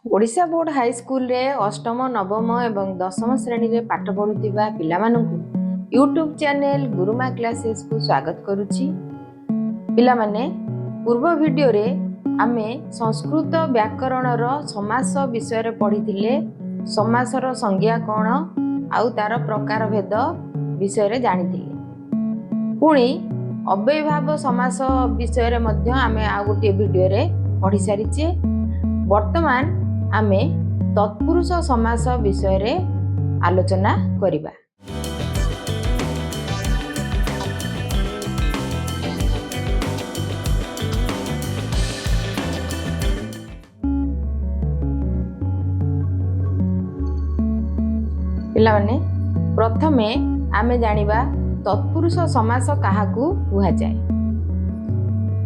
Odisha board ହାଇସ୍କୁଲରେ ଅଷ୍ଟମ, ନବମ ଏବଂ ଦଶମ ଶ୍ରେଣୀରେ ପାଠ ପଢ଼ୁଥିବା ପିଲାମାନଙ୍କୁ ୟୁଟ୍ୟୁବ୍ ଚ୍ୟାନେଲ୍ ଗୁରୁମା କ୍ଲାସେସ୍କୁ ସ୍ୱାଗତ କରୁଛି। ପିଲାମାନେ, ପୂର୍ବ ଭିଡ଼ିଓରେ ଆମେ ସଂସ୍କୃତ ବ୍ୟାକରଣର ସମାସ ବିଷୟରେ ପଢ଼ିଥିଲେ। ସମାସର ସଂଜ୍ଞା କ'ଣ ଆଉ ତାର ପ୍ରକାରଭେଦ ବିଷୟରେ ଜାଣିଥିଲେ। ପୁଣି ଅବ୍ୟୟୀଭାବ ସମାସ ବିଷୟରେ ମଧ୍ୟ ଆମେ ଆଉ ଗୋଟିଏ ଭିଡ଼ିଓରେ ପଢ଼ି ସାରିଛେ। ବର୍ତ୍ତମାନ ଆମେ ତତ୍ପୁରୁଷ ସମାସ ବିଷୟରେ ଆଲୋଚନା କରିବା। ପିଲାମାନେ, ପ୍ରଥମେ ଆମେ ଜାଣିବା ତତ୍ପୁରୁଷ ସମାସ କାହାକୁ କୁହାଯାଏ।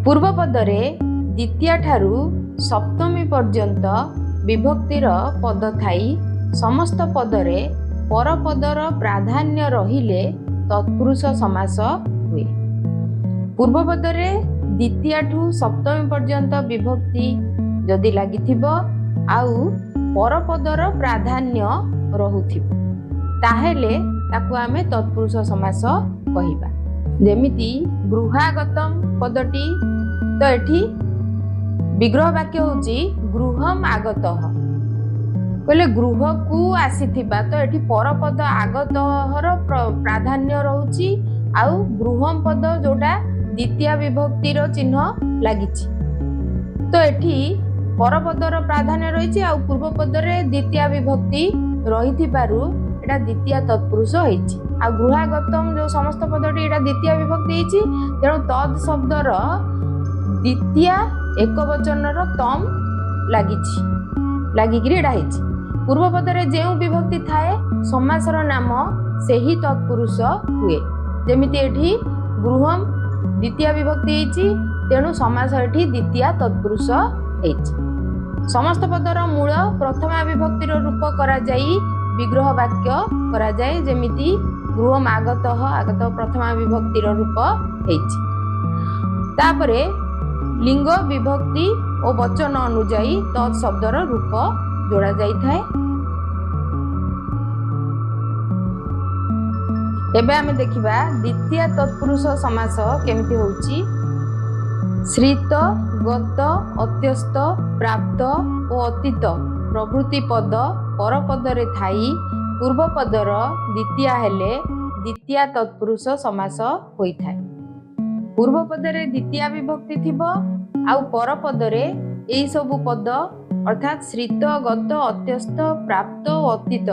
ପୂର୍ବ ପଦରେ ଦ୍ୱିତୀୟା ଠାରୁ ସପ୍ତମୀ ପର୍ଯ୍ୟନ୍ତ ବିଭକ୍ତିର ପଦ ଥାଇ ସମସ୍ତ ପଦରେ ପରପଦର ପ୍ରାଧାନ୍ୟ ରହିଲେ ତତ୍ପୁରୁଷ ସମାସ ହୁଏ। ପୂର୍ବ ପଦରେ ଦ୍ୱିତୀୟାଠୁ ସପ୍ତମୀ ପର୍ଯ୍ୟନ୍ତ ବିଭକ୍ତି ଯଦି ଲାଗିଥିବ ଆଉ ପରପଦର ପ୍ରାଧାନ୍ୟ ରହୁଥିବ, ତାହେଲେ ତାକୁ ଆମେ ତତ୍ପୁରୁଷ ସମାସ କହିବା। ଯେମିତି ଗୃହାଗତମ ପଦଟି, ତ ଏଠି ବିଗ୍ରହ ବାକ୍ୟ ହେଉଛି ଗୃହମ ଆଗତଃ। କହିଲେ ଗୃହକୁ ଆସିଥିବା, ତ ଏଠି ପରପଦ ଆଗତଃର ପ୍ରାଧାନ୍ୟ ରହୁଛି ଆଉ ଗୃହମ ପଦ ଯୋଉଟା ଦ୍ୱିତୀୟ ବିଭକ୍ତିର ଚିହ୍ନ ଲାଗିଛି, ତ ଏଠି ପରପଦର ପ୍ରାଧାନ୍ୟ ରହିଛି ଆଉ ପୂର୍ବ ପଦରେ ଦ୍ୱିତୀୟ ବିଭକ୍ତି ରହିଥିବାରୁ ଏଇଟା ଦ୍ୱିତୀୟ ତତ୍ପୁରୁଷ ହେଇଛି। ଆଉ ଗୃହାଗତମ ଯୋଉ ସମସ୍ତ ପଦଟି, ଏଇଟା ଦ୍ୱିତୀୟ ବିଭକ୍ତି ହେଇଛି, ତେଣୁ ତଦ୍ ଶବ୍ଦର ଦ୍ୱିତୀୟ ଏକ ବଚନର ତମ୍ ଲାଗିଛି, ଲାଗିକିରି ଏଇଟା ହେଇଛି। ପୂର୍ବ ପଦରେ ଯେଉଁ ବିଭକ୍ତି ଥାଏ, ସମାସର ନାମ ସେହି ତତ୍ପୁରୁଷ ହୁଏ। ଯେମିତି ଏଠି ଗୃହମ ଦ୍ୱିତୀୟ ବିଭକ୍ତି ହେଇଛି, ତେଣୁ ସମାସ ଏଠି ଦ୍ୱିତୀୟ ତତ୍ପୁରୁଷ ହେଇଛି। ସମସ୍ତ ପଦର ମୂଳ ପ୍ରଥମା ବିଭକ୍ତିର ରୂପ କରାଯାଇ ବିଗ୍ରହ ବାକ୍ୟ କରାଯାଏ। ଯେମିତି ଗୃହମ ଆଗତଃ, ଆଗତ ପ୍ରଥମା ବିଭକ୍ତିର ରୂପ ହେଇଛି। ତାପରେ ଲିଙ୍ଗ, ବିଭକ୍ତି ଓ ବଚନ ଅନୁଯାୟୀ ତତ୍ ଶବ୍ଦର ରୂପ ଯୋଡ଼ା ଯାଇଥାଏ। ଏବେ ଆମେ ଦେଖିବା ଦ୍ୱିତୀୟ ତତ୍ପୁରୁଷ ସମାସ କେମିତି ହଉଛି। ଶ୍ରିତ, ଗତ, ଅତ୍ୟସ୍ତ, ପ୍ରାପ୍ତ ଓ ଅତୀତ ପ୍ରଭୃତି ପଦ ପରପଦରେ ଥାଇ ପୂର୍ବ ପଦର ଦ୍ୱିତୀୟା ହେଲେ ଦ୍ୱିତୀୟା ତତ୍ପୁରୁଷ ସମାସ ହୋଇଥାଏ। ପୂର୍ବ ପଦରେ ଦ୍ୱିତୀୟା ବିଭକ୍ତି ଥିବ ଆଉ ପରପଦରେ ଏଇ ସବୁ ପଦ, ଅର୍ଥାତ୍ ଶ୍ରିତ, ଗତ, ଅତ୍ୟସ୍ତ, ପ୍ରାପ୍ତ ଓ ଅତୀତ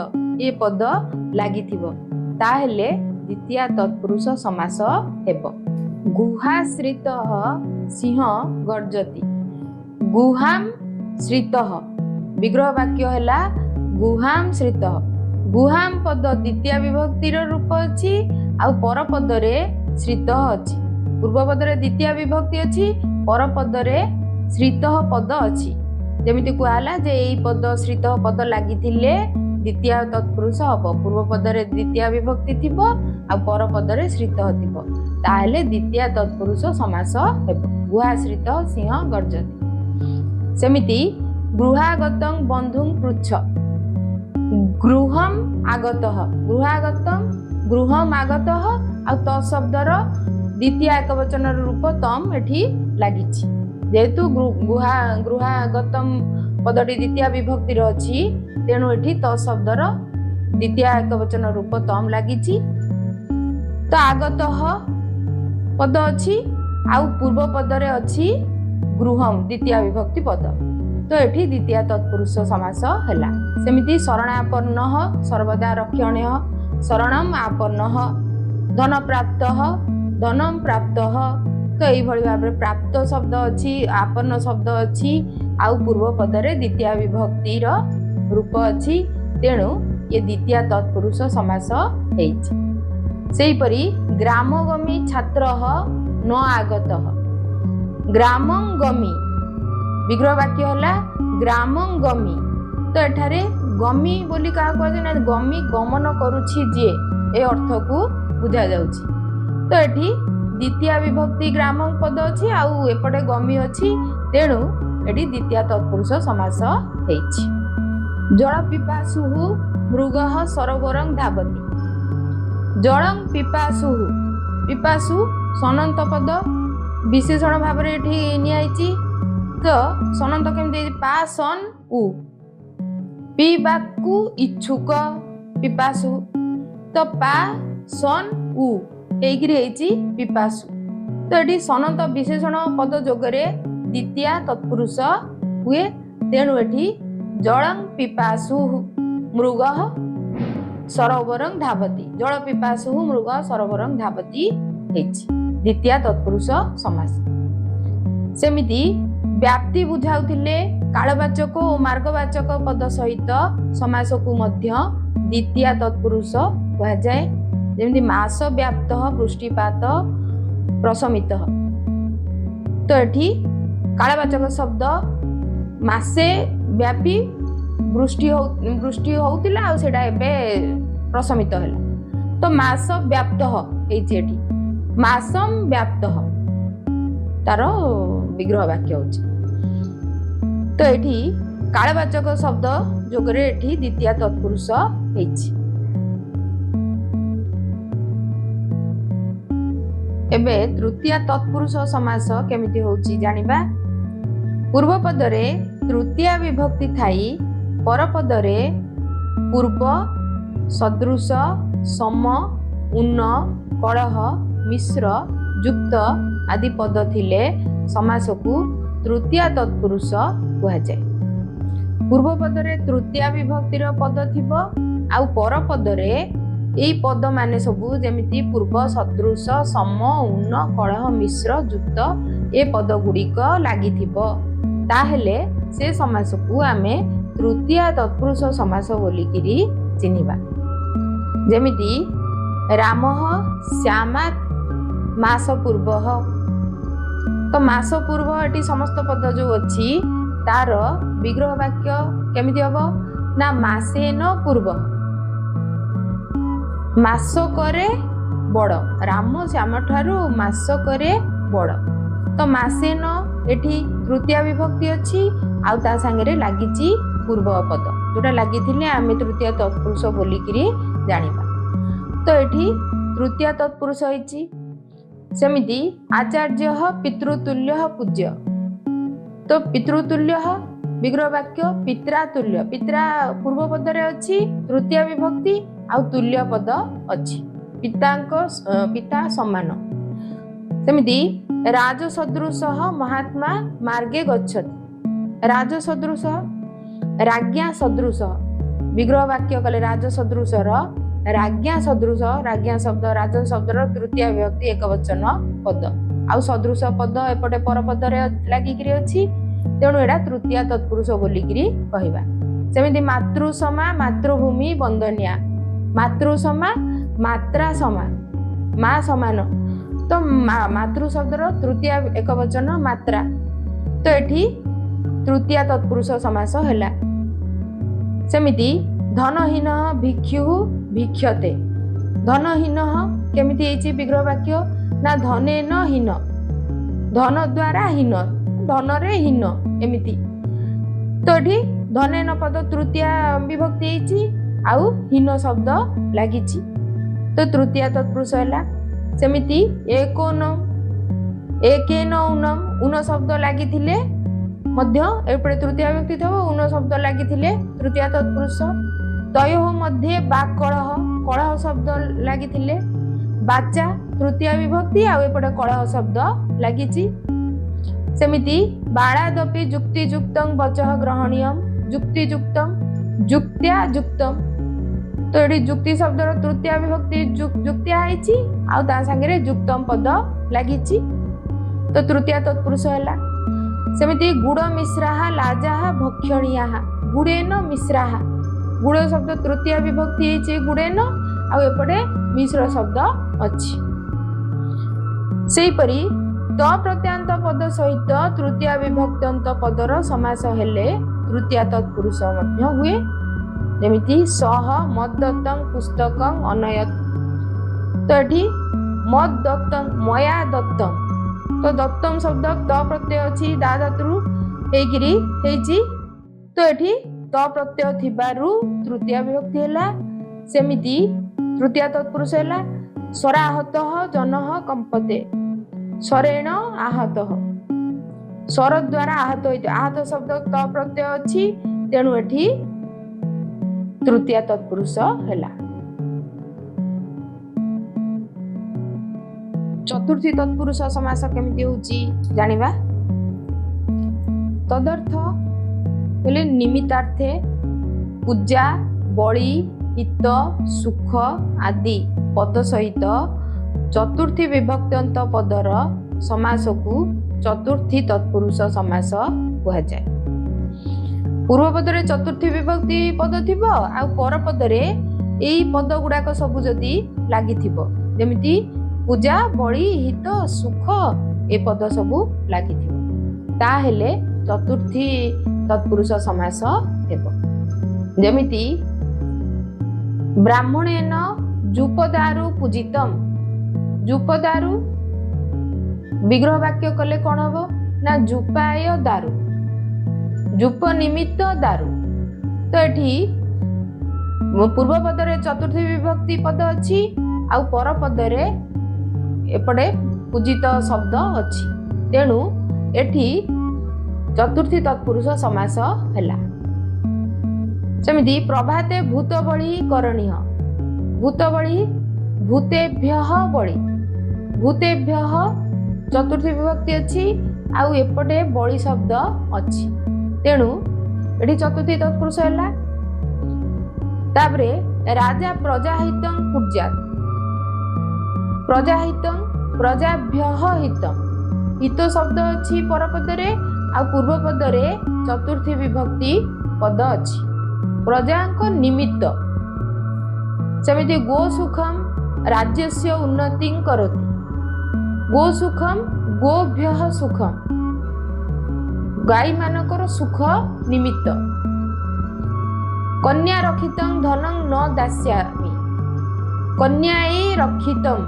ଏ ପଦ ଲାଗିଥିବ, ତାହେଲେ ଦ୍ୱିତୀୟା ତତ୍ପୁରୁଷ ସମାସ ହେବ। ଗୁହାଶ୍ରିତଃ ସିଂହ ଗର୍ଜତି। ଗୁହାମ ଶ୍ରିତଃ, ବିଗ୍ରହ ବାକ୍ୟ ହେଲା ଗୁହାମ ଶ୍ରିତଃ। ଗୁହାମ ପଦ ଦ୍ୱିତୀୟ ବିଭକ୍ତିର ରୂପ ଅଛି ଆଉ ପରପଦରେ ଶ୍ରିତଃ ଅଛି। ପୂର୍ବ ପଦରେ ଦ୍ୱିତୀୟ ବିଭକ୍ତି ଅଛି, ପରପଦରେ ଶ୍ରିତଃ ପଦ ଅଛି। ଯେମିତି କୁହାହେଲା ଯେ ଏଇ ପଦ ଶ୍ରିତଃ ପଦ ଲାଗିଥିଲେ ଦ୍ୱିତୀୟ ତତ୍ପୁରୁଷ ହବ। ପୂର୍ବ ପଦରେ ଦ୍ୱିତୀୟ ବିଭକ୍ତି ଥିବ ଆଉ ପରପଦରେ ଶ୍ରିତଃ ଥିବ, ତାହେଲେ ଦ୍ୱିତୀୟ ତତ୍ପୁରୁଷ ସମାସ ହେବ। ଗୁହାଶ୍ରିତ ସିଂହ ଗର୍ଜତି। ସେମିତି ଗୃହାଗତଂ ବନ୍ଧୁଂ ପୃଚ୍ଛ। ଗୃହମ ଆଗତଃ, ଗୃହାଗତଂ, ଗୃହମ ଆଗତଃ ଆଉ ତ ଶବ୍ଦର ଦ୍ୱିତୀୟ ଏକ ବଚନର ରୂପ ତମ୍ ଏଠି ଲାଗିଛି। ଯେହେତୁ ଗୃହାଗତମ ପଦଟି ଦ୍ୱିତୀୟ ବିଭକ୍ତିର ଅଛି, ତେଣୁ ଏଠି ତ ଶବ୍ଦର ଦ୍ୱିତୀୟ ଏକ ବଚନ ରୂପ ତମ୍ ଲାଗିଛି। ତ ଆଗତଃ ପଦ ଅଛି ଆଉ ପୂର୍ବ ପଦରେ ଅଛି ଗୃହମ ଦ୍ୱିତୀୟ ବିଭକ୍ତି ପଦ, ତ ଏଠି ଦ୍ୱିତୀୟ ତତ୍ପୁରୁଷ ସମାସ ହେଲା। ସେମିତି ଶରଣାପନ୍ନଃ ସର୍ବଦା ରକ୍ଷଣୀୟ, ଶରଣମ ଆପନ୍ନଃ, ଧନ ପ୍ରାପ୍ତଃ, ଧନମ ପ୍ରାପ୍ତଃ। ତ ଏଇଭଳି ଭାବରେ ପ୍ରାପ୍ତ ଶବ୍ଦ ଅଛି, ଆପନ୍ନ ଶବ୍ଦ ଅଛି ଆଉ ପୂର୍ବ ପଦରେ ଦ୍ୱିତୀୟ ବିଭକ୍ତିର ରୂପ ଅଛି, ତେଣୁ ଇଏ ଦ୍ୱିତୀୟ ତତ୍ପୁରୁଷ ସମାସ ହେଇଛି। ସେହିପରି ଗ୍ରାମଗମୀ ଛାତ୍ରଃ ନ ଆଗତଃ। ଗ୍ରାମଂ ଗମି, ବିଗ୍ରହ ବାକ୍ୟ ହେଲା ଗ୍ରାମଂ ଗମି। ତ ଏଠାରେ ଗମି ବୋଲି କାହାକୁ କୁହାଯାଏ ନା ଗମି ଗମନ କରୁଛି ଯିଏ, ଏ ଅର୍ଥକୁ ବୁଝାଯାଉଛି। ତ ଏଠି ଦ୍ୱିତୀୟ ବିଭକ୍ତି ଗ୍ରାମଂ ପଦ ଅଛି ଆଉ ଏପଟେ ଗମି ଅଛି, ତେଣୁ ଏଠି ଦ୍ୱିତୀୟ ତତ୍ପୁରୁଷ ସମାସ ହେଇଛି। ଜଳ ପିପାସୁଃ ମୃଗଃ ସରୋବରଂ ଧାବତି। ଜଳଂ ପିପାସୁଃ, ପିପାସୁ ସନନ୍ତ ପଦ ବିଶେଷଣ ଭାବରେ ଏଠି ନିଆଯାଇଛି। ତ ସନନ୍ତ କେମିତି ହେଇଛି? ପା ସନ୍ ଉ, ପିଇବାକୁ ଇଚ୍ଛୁକ ପିପାସୁ। ତ ପା ସନ୍ ଉ ହେଇକିରି ହେଇଛି ପିପାସୁ। ତ ଏଠି ସନନ୍ତ ବିଶେଷଣ ପଦ ଯୋଗରେ ଦ୍ୱିତୀୟା ତତ୍ପୁରୁଷ ହୁଏ। ତେଣୁ ଏଠି ଜଳଂ ପିପାସୁ ମୃଗଃ ସରୋବରଂ ଧାବତି, ଜଳ ପିପାସୁ ମୃଗ ସରୋବରଂ ଧାବତି ହେଇଛି ଦ୍ୱିତୀୟା ତତ୍ପୁରୁଷ ସମାସ। ସେମିତି ବ୍ୟାପ୍ତି ବୁଝାଉଥିଲେ କାଳବାଚକ ଓ ମାର୍ଗବାଚକ ପଦ ସହିତ ସମାସକୁ ମଧ୍ୟ ଦ୍ୱିତୀୟା ତତ୍ପୁରୁଷ କୁହାଯାଏ। ଯେମିତି ମାସ ବ୍ୟାପ୍ତ ବୃଷ୍ଟିପାତ ପ୍ରଶମିତ। ତ ଏଠି କାଳବାଚକ ଶବ୍ଦ ମାସେ ବ୍ୟାପୀ ବୃଷ୍ଟି ହଉଥିଲା ଆଉ ସେଇଟା ଏବେ ପ୍ରଶମିତ ହେଲା। ତ ମାସ ବ୍ୟାପ୍ତ ହେଇଛି ଏଠି, ମାସମ ବ୍ୟାପ୍ତ ତାର ବିଗ୍ରହ ବାକ୍ୟ ହଉଛି। ତ ଏଠି କାଳବାଚକ ଶବ୍ଦ ଯୋଗରେ ଏଠି ଦ୍ୱିତୀୟ ତତ୍ପୁରୁଷ ହେଇଛି। ଏବେ ତୃତୀୟ ତତ୍ପୁରୁଷ ସମାସ କେମିତି ହଉଛି ଜାଣିବା। ପୂର୍ବ ପଦରେ ତୃତୀୟା ବିଭକ୍ତି ଥାଇ ପରପଦରେ ପୂର୍ବ, ସଦୃଶ, ସମ, ଉନ, କଳହ, ମିଶ୍ର, ଯୁକ୍ତ ଆଦି ପଦ ଥିଲେ ସମାସକୁ ତୃତୀୟା ତତ୍ପୁରୁଷ କୁହାଯାଏ। ପୂର୍ବ ପଦରେ ତୃତୀୟା ବିଭକ୍ତିର ପଦ ଥିବ ଆଉ ପରପଦରେ ଏଇ ପଦ ମାନେ ସବୁ ଯେମିତି ପୂର୍ବ, ସଦୃଶ, ସମ, ଉନ, କଳହ, ମିଶ୍ର, ଯୁକ୍ତ ଏ ପଦ ଗୁଡ଼ିକ ଲାଗିଥିବ, ତାହେଲେ ସେ ସମାସକୁ ଆମେ ତୃତୀୟା ତତ୍ପୁରୁଷ ସମାସ ବୋଲିକିରି ଚିହ୍ନିବା। ଯେମିତି ରାମଃ ଶ୍ୟାମାତ୍ ମାସ ପୂର୍ବଃ। ତ ମାସ ପୂର୍ବ ଏଠି ସମସ୍ତ ପଦ ଯୋଉ ଅଛି ତାର ବିଗ୍ରହ ବାକ୍ୟ କେମିତି ହବ ନା ମାସେନ ପୂର୍ବ, ମାସକରେ ବଡ଼, ରାମ ଶ୍ୟାମ ଠାରୁ ମାସକରେ ବଡ଼। ତ ମାସେନ ଏଠି ତୃତୀୟା ବିଭକ୍ତି ଅଛି ଆଉ ତା ସାଙ୍ଗରେ ଲାଗିଛି ପୂର୍ବ ପଦ, ଯୋଉଟା ଲାଗିଥିଲେ ଆମେ ତୃତୀୟ ତତ୍ପୁରୁଷ ବୋଲିକିରି ଜାଣିବା। ତ ଏଠି ତୃତୀୟ ତତ୍ପୁରୁଷ ହେଇଛି। ସେମିତି ଆଚାର୍ଯ୍ୟ ପିତୃତୁଲ୍ୟ ପୂଜ୍ୟ। ତ ପିତୃତୁଲ୍ୟ ବିଗ୍ରହ ବାକ୍ୟ ପିତ୍ରା ତୁଲ୍ୟ, ପିତ୍ରା ପୂର୍ବ ପଦରେ ଅଛି ତୃତୀୟ ବିଭକ୍ତି ଆଉ ତୁଲ୍ୟ ପଦ ଅଛି, ପିତାଙ୍କ ପିତା ସମାନ। ସେମିତି ରାଜ ସଦୃଶ ମହାତ୍ମା ମାର୍ଗେ ଗଚ୍ଛତି। ରାଜ ସଦୃଶ, ରାଜ୍ଞା ସଦୃଶ ବିଗ୍ରହ ବାକ୍ୟ କଲେ ରାଜ ସଦୃଶର ରାଜ୍ଞା ସଦୃଶ, ରାଜ୍ଞା ଶବ୍ଦ ରାଜ ଶବ୍ଦର ତୃତୀୟ ବିଭକ୍ତି ଏକବଚନ ପଦ ଆଉ ସଦୃଶ ପଦ ଏପଟେ ପରପଦରେ ଲାଗିକିରି ଅଛି, ତେଣୁ ଏଇଟା ତୃତୀୟ ତତ୍ପୁରୁଷ ବୋଲିକିରି କହିବା। ସେମିତି ମାତୃସମା ମାତୃଭୂମି ବନ୍ଦନିଆ, ମାତୃସମା ମାତ୍ରା ସମା, ମା ସମାନ। ତ ମାତୃ ଶବ୍ଦର ତୃତୀୟ ଏକବଚନ ମାତ୍ରା, ତ ଏଠି ତୃତୀୟ ତତ୍ପୁରୁଷ ସମାସ ହେଲା। ସେମିତି ଧନହୀନ ଭିକ୍ଷୁ ଭିକ୍ଷତେ। ଧନହୀନ କେମିତି ହେଇଛି ବିଗ୍ରହ ବାକ୍ୟ ନା ଧନେନ ହୀନ, ଧନ ଦ୍ୱାରା ହୀନ, ଧନରେ ହୀନ ଏମିତି। ତ ଏଠି ଧନେନ ପଦ ତୃତୀୟା ବିଭକ୍ତି ହେଇଛି ଆଉ ହୀନ ଶବ୍ଦ ଲାଗିଛି, ତ ତୃତୀୟା ତତ୍ପୁରୁଷ ହେଲା। ସେମିତି ଏକୋନ, ଏକେନ ଉନମ, ଉନ ଶବ୍ଦ ଲାଗିଥିଲେ ମଧ୍ୟ ଏପଟେ ତୃତୀୟ ବିଭକ୍ତି ଥିବ, ଉନ ଶବ୍ଦ ଲାଗିଥିଲେ ତୃତୀୟ ତତ୍ପୁରୁଷ। ତୟୋ ମଧ୍ୟେ ବାକ୍ କଳହ, କଳହ ଶବ୍ଦ ଲାଗିଥିଲେ ବାଚା ତୃତୀୟ ବିଭକ୍ତି ଆଉ ଏପଟେ କଳହ ଶବ୍ଦ ଲାଗିଛି। ସେମିତି ବାଳାଦପି ଯୁକ୍ତିଯୁକ୍ତଂ ବଚଃ ଗ୍ରହଣୀୟಂ, ଯୁକ୍ତିଯୁକ୍ତଂ ଯୁକ୍ତ୍ୟା ଯୁକ୍ତಂ। ତ ଏଠି ଯୁକ୍ତି ଶବ୍ଦର ତୃତୀୟ ବିଭକ୍ତି ଯୁକ୍ତିଆ ହେଇଛି ଆଉ ତା ସାଙ୍ଗରେ ଯୁକ୍ତମ ପଦ ଲାଗିଛି, ତ ତୃତୀୟ ତତ୍ପୁରୁଷ ହେଲା। ସେମିତି ଗୁଡ଼ ମିଶ୍ରାହା ଲାଜାହା ଭକ୍ଷଣିଆହା, ଗୁଡ଼େନ ମିଶ୍ରାହା, ଗୁଡ଼ ଶବ୍ଦ ତୃତୀୟ ବିଭକ୍ତି ହେଇଛି ଗୁଡ଼େନ ଆଉ ଏପଟେ ମିଶ୍ର ଶବ୍ଦ ଅଛି। ସେହିପରି ତ ପ୍ରତ୍ୟାନ୍ତ ପଦ ସହିତ ତୃତୀୟ ବିଭକ୍ତ୍ୟନ୍ତ ପଦର ସମାସ ହେଲେ ତୃତୀୟ ତତ୍ପୁରୁଷ ମଧ୍ୟ ହୁଏ। ଯେମିତି ସହ ମଦତ୍ତଂ ପୁସ୍ତକଂ ଅନୟତ। ତ ଏଠି ମଦତ୍ତଂ ମୟା ଦତ୍ତଂ, ତ ଦତ୍ତଂ ଶବ୍ଦ ତ ପ୍ରତ୍ୟୟ ଅଛି ଦା ଧାତୁରୁ, ହେଇକିରି ହେଇଛି। ତ ଏଠି ତ ପ୍ରତ୍ୟୟ ଥିବାରୁ ତୃତୀୟ ବିଭକ୍ତି ହେଲା, ସେମିତି ତୃତୀୟ ତତ୍ପୁରୁଷ ହେଲା। ସରାହତଃ ଜନଃ କମ୍ପତେ, ଶରେଣ ଆହତଃ, ସର ଦ୍ୱାରା ଆହତ ହେଇଥିବ। ଆହତ ଶବ୍ଦ ତ ପ୍ରତ୍ୟୟ ଅଛି, ତେଣୁ ଏଠି ତୃତୀୟ ତତ୍ପୁରୁଷ ହେଲା। ଚତୁର୍ଥୀ ତତ୍ପୁରୁଷ ସମାସ କେମିତି ହଉଛି ଜାଣିବା। ତଦର୍ଥ ବୋଲେ ନିମିତ୍ତାର୍ଥେ ପୂଜା, ବଳି, ହିତ, ସୁଖ ଆଦି ପଦ ସହିତ ଚତୁର୍ଥୀ ବିଭକ୍ତ୍ୟନ୍ତ ପଦର ସମାସକୁ ଚତୁର୍ଥୀ ତତ୍ପୁରୁଷ ସମାସ କୁହାଯାଏ। ପୂର୍ବ ପଦରେ ଚତୁର୍ଥୀ ବିଭକ୍ତି ପଦ ଥିବ ଆଉ ପର ପଦରେ ଏଇ ପଦ ଗୁଡାକ ସବୁ ଯଦି ଲାଗିଥିବ, ଯେମିତି ପୂଜା, ବଳି, ହିତ, ସୁଖ ଏ ପଦ ସବୁ ଲାଗିଥିବ, ତାହେଲେ ଚତୁର୍ଥୀ ତତ୍ପୁରୁଷ ସମାସ ହେବ। ଯେମିତି ବ୍ରାହ୍ମଣେନ ଯୂପଦାରୁ ପୂଜିତମ୍, ଯୂପଦାରୁ ବିଗ୍ରହ ବାକ୍ୟ କଲେ କଣ ହବ ନା ଯୂପାୟ ଦାରୁ, ଯୂପ ନିମିତ୍ତ ଦାରୁ। ତ ଏଠି ପୂର୍ବ ପଦରେ ଚତୁର୍ଥୀ ବିଭକ୍ତି ପଦ ଅଛି ଆଉ ପର ପଦରେ ଏପଟେ ପୂଜିତ ଶବ୍ଦ ଅଛି, ତେଣୁ ଏଠି ଚତୁର୍ଥୀ ତତ୍ପୁରୁଷ ସମାସ ହେଲା। ସେମିତି ପ୍ରଭାତେ ଭୂତ ବଳି କରଣୀୟ, ଭୂତ ବଳି ଭୂତେଭ୍ୟଃ ବଳି, ଭୂତେଭ୍ୟଃ ଚତୁର୍ଥୀ ବିଭକ୍ତି ଅଛି ଆଉ ଏପଟେ ବଳି ଶବ୍ଦ ଅଛି, ତେଣୁ ଏଠି ଚତୁର୍ଥୀ ତତ୍ପୁରୁଷ ହେଲା। ତାପରେ ରାଜା ପ୍ରଜାହିତଂ କୁର୍ଯାତ୍, ପ୍ରଜାହିତଂ ପ୍ରଜାଭ୍ୟଃ ହିତଂ, ହିତ ଶବ୍ଦ ଅଛି ପରପଦରେ ଆଉ ପୂର୍ବ ପଦରେ ଚତୁର୍ଥୀ ବିଭକ୍ତି ପଦ ଅଛି, ପ୍ରଜାଙ୍କ ନିମିତ୍ତ। ସେମିତି ଗୋ ସୁଖಂ ରାଜ୍ୟସ୍ୟ ଉନ୍ନତିଂ କରୋତି, ଗୋ ସୁଖಂ ଗୋଭ୍ୟଃ ସୁଖಂ, ଗାଈମାନଙ୍କର ସୁଖ ନିମିତ୍ତ। କନ୍ୟା ରକ୍ଷିତଂ ଧନଂ ନ ଦାସ୍ୟାମି, କନ୍ୟାଇ ରକ୍ଷିତಂ,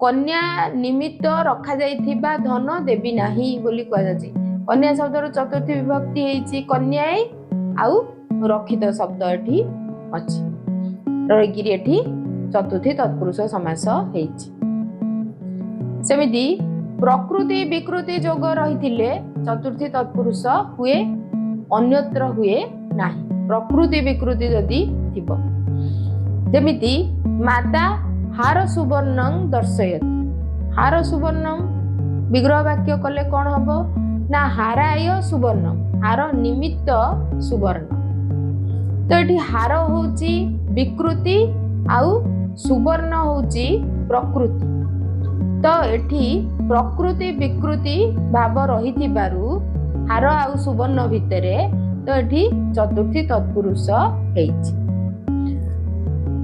କନ୍ୟା ନିମିତ୍ତ ରଖାଯାଇଥିବା ଧନ ଦେବି ନାହିଁ ବୋଲି କୁହାଯାଉଛି। କନ୍ୟା ଶବ୍ଦର ଚତୁର୍ଥୀ ବିଭକ୍ତି ହେଇଛି କନ୍ୟାଇ ଆଉ ରକ୍ଷିତ ଶବ୍ଦ ଏଠି ଅଛି, ରହିକିରି ଏଠି ଚତୁର୍ଥୀ ତତ୍ପୁରୁଷ ସମାସ ହେଇଛି। ସେମିତି ପ୍ରକୃତି ବିକୃତି ଯୋଗ ରହିଥିଲେ ଚତୁର୍ଥୀ ତତ୍ପୁରୁଷ ହୁଏ, ଅନ୍ୟତ୍ର ହୁଏ ନାହିଁ। ପ୍ରକୃତି ବିକୃତି ଯଦି ଥିବ, ଯେମିତି ମାତା ହାର ସୁବର୍ଣ୍ଣଂ ଦର୍ଶୟତି, ହାର ସୁବର୍ଣ୍ଣଂ ବିଗ୍ରହ ବାକ୍ୟ କଲେ କଣ ହବ ନା ହାରାୟ ସୁବର୍ଣ୍ଣ, ହାର ନିମିତ୍ତ ସୁବର୍ଣ୍ଣ। ତ ଏଠି ହାର ହଉଛି ବିକୃତି ଆଉ ସୁବର୍ଣ୍ଣ ହଉଛି ପ୍ରକୃତି। ତ ଏଠି ପ୍ରକୃତି ବିକୃତି ଭାବ ରହିଥିବାରୁ ହାର ଆଉ ସୁବର୍ଣ୍ଣ ଭିତରେ ତ ଏଠି ଚତୁର୍ଥୀ ତତ୍ପୁରୁଷ ହେଇଛି।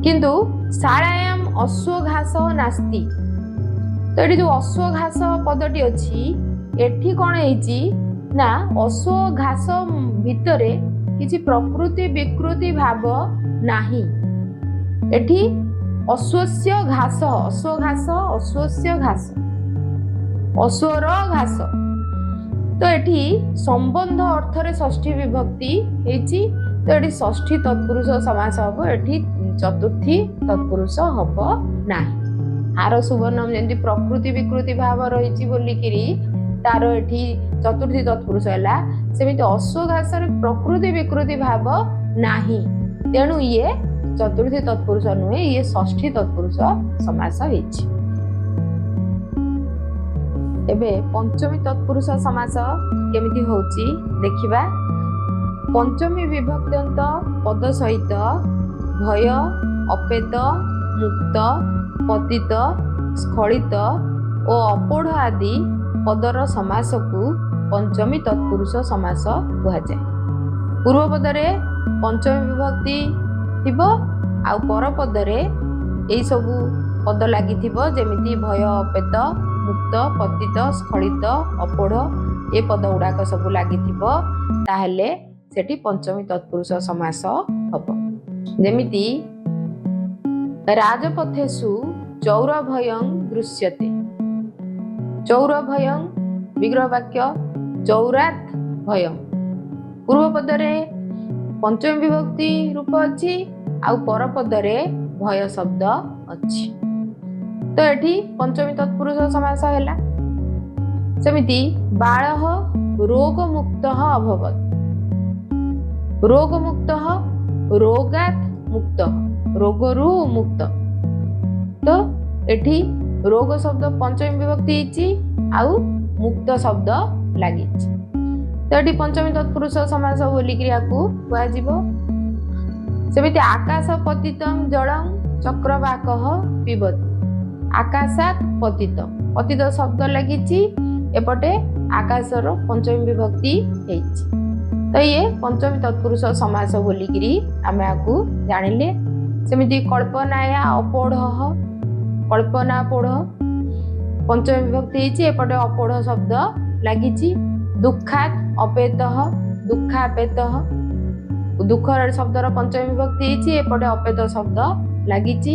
କିନ୍ତୁ ଶାଳାୟାମ ଅଶ୍ୱଘାସ ନାସ୍ତି, ତ ଏଠି ଯୋଉ ଅଶ୍ୱଘାସ ପଦଟି ଅଛି ଏଠି କଣ ହେଇଛି ନା ଅଶ୍ୱଘାସ ଭିତରେ କିଛି ପ୍ରକୃତି ବିକୃତି ଭାବ ନାହିଁ। ଏଠି ଅଶ୍ୱସ୍ୟ ଘାସ, ଅଶ୍ୱଘାସ, ଅଶ୍ୱସ୍ୟ ଘାସ, ଅଶ୍ୱର ଘାସ। ତ ଏଠି ସମ୍ବନ୍ଧ ଅର୍ଥରେ ଷଷ୍ଠୀ ବିଭକ୍ତି ହେଇଛି, ତ ଏଠି ଷଷ୍ଠୀ ତତ୍ପୁରୁଷ ସମାସ ହବ, ଏଠି ଚତୁର୍ଥୀ ତତ୍ପୁରୁଷ ହବ ନାହିଁ। ହାର ସୁବର୍ଣ୍ଣ ଯେମିତି ପ୍ରକୃତି ବିକୃତି ଭାବ ରହିଛି ବୋଲିକିରି ତାର ଏଠି ଚତୁର୍ଥୀ ତତ୍ପୁରୁଷ ହେଲା, ସେମିତି ଅଶ୍ୱଘାସରେ ପ୍ରକୃତି ବିକୃତି ଭାବ ନାହିଁ, ତେଣୁ ଇଏ ଚତୁର୍ଥୀ ତତ୍ପୁରୁଷ ନୁହେଁ, ଇଏ ଷଷ୍ଠୀ ତତ୍ପୁରୁଷ ସମାସ ହେଇଛି। ଏବେ ପଞ୍ଚମୀ ତତ୍ପୁରୁଷ ସମାସ କେମିତି ହଉଛି ଦେଖିବା। ପଞ୍ଚମୀ ବିଭକ୍ତ୍ୟନ୍ତ ପଦ ସହିତ ଭୟ, ଅପେତ, ମୁକ୍ତ, ପତିତ, ସ୍ଖଳିତ ଓ ଅପୋଢ଼ ଆଦି ପଦର ସମାସକୁ ପଞ୍ଚମୀ ତତ୍ପୁରୁଷ ସମାସ କୁହାଯାଏ। ପୂର୍ବ ପଦରେ ପଞ୍ଚମୀ ବିଭକ୍ତି ଥିବ ଆଉ ପର ପଦରେ ଏଇ ସବୁ ପଦ ଲାଗିଥିବ, ଯେମିତି ଭୟ, ଅପେତ, ମୁକ୍ତ, ପତିତ, ସ୍ଖଳିତ, ଅପୋଢ଼ ଏ ପଦ ଗୁଡାକ ସବୁ ଲାଗିଥିବ, ତାହେଲେ ସେଠି ପଞ୍ଚମୀ ତତ୍ପୁରୁଷ ସମାସ ହବ। ଯେମିତି ରାଜପଥେଷୁ ଚୌର ଭୟଂ ଦୃଶ୍ୟତେ, ଚୌର ଭୟଂ ବିଗ୍ରହ ବାକ୍ୟ ଚୌରାତ ଭୟମ୍। ପୂର୍ବ ପଦରେ ପଞ୍ଚମୀ ବିଭକ୍ତି ରୂପ ଅଛି ଆଉ ପରପଦରେ ଭୟ ଶବ୍ଦ ଅଛି, ତ ଏଠି ପଞ୍ଚମୀ ତତ୍ପୁରୁଷ ସମାସ ହେଲା। ସେମିତି ବାଳଃ ରୋଗମୁକ୍ତଃ ଅଭବତ୍। ରୋଗମୁକ୍ତଃ, ରୋଗାତ୍ ମୁକ୍ତ, ରୋଗରୁ ମୁକ୍ତ। ତ ଏଠି ରୋଗ ଶବ୍ଦ ପଞ୍ଚମୀ ବିଭକ୍ତି ହେଇଛି ଆଉ ମୁକ୍ତ ଶବ୍ଦ ଲାଗିଛି, ତ ଏଠି ପଞ୍ଚମୀ ତତ୍ପୁରୁଷ ସମାସ ବୋଲିକିରି ୟାକୁ କୁହାଯିବ। ସେମିତି ଆକାଶ ପତିତಂ ଜଳଂ ଚକ୍ରବାକଃ ପିବତି। ଆକାଶାତ୍ ପତିତ, ପତିତ ଶବ୍ଦ ଲାଗିଛି, ଏପଟେ ଆକାଶର ପଞ୍ଚମୀ ବିଭକ୍ତି ହେଇଛି, ତ ଇଏ ପଞ୍ଚମୀ ତତ୍ପୁରୁଷ ସମାସ ବୋଲିକିରି ଆମେ ଆକୁ ଜାଣିଲେ। ସେମିତି କଳ୍ପନାୟା ଅପୋଢ଼, କଳ୍ପନା ପୋଢ଼, ପଞ୍ଚମୀ ବିଭକ୍ତି ହେଇଛି, ଏପଟେ ଅପୋଢ଼ ଶବ୍ଦ ଲାଗିଛି। ଦୁଃଖାତ୍ ଅପେତଃ, ଦୁଃଖାପେତଃ, ଦୁଃଖ ଶବ୍ଦର ପଞ୍ଚମୀ ବିଭକ୍ତି ହେଇଛି, ଏପଟେ ଅପେତ ଶବ୍ଦ ଲାଗିଛି।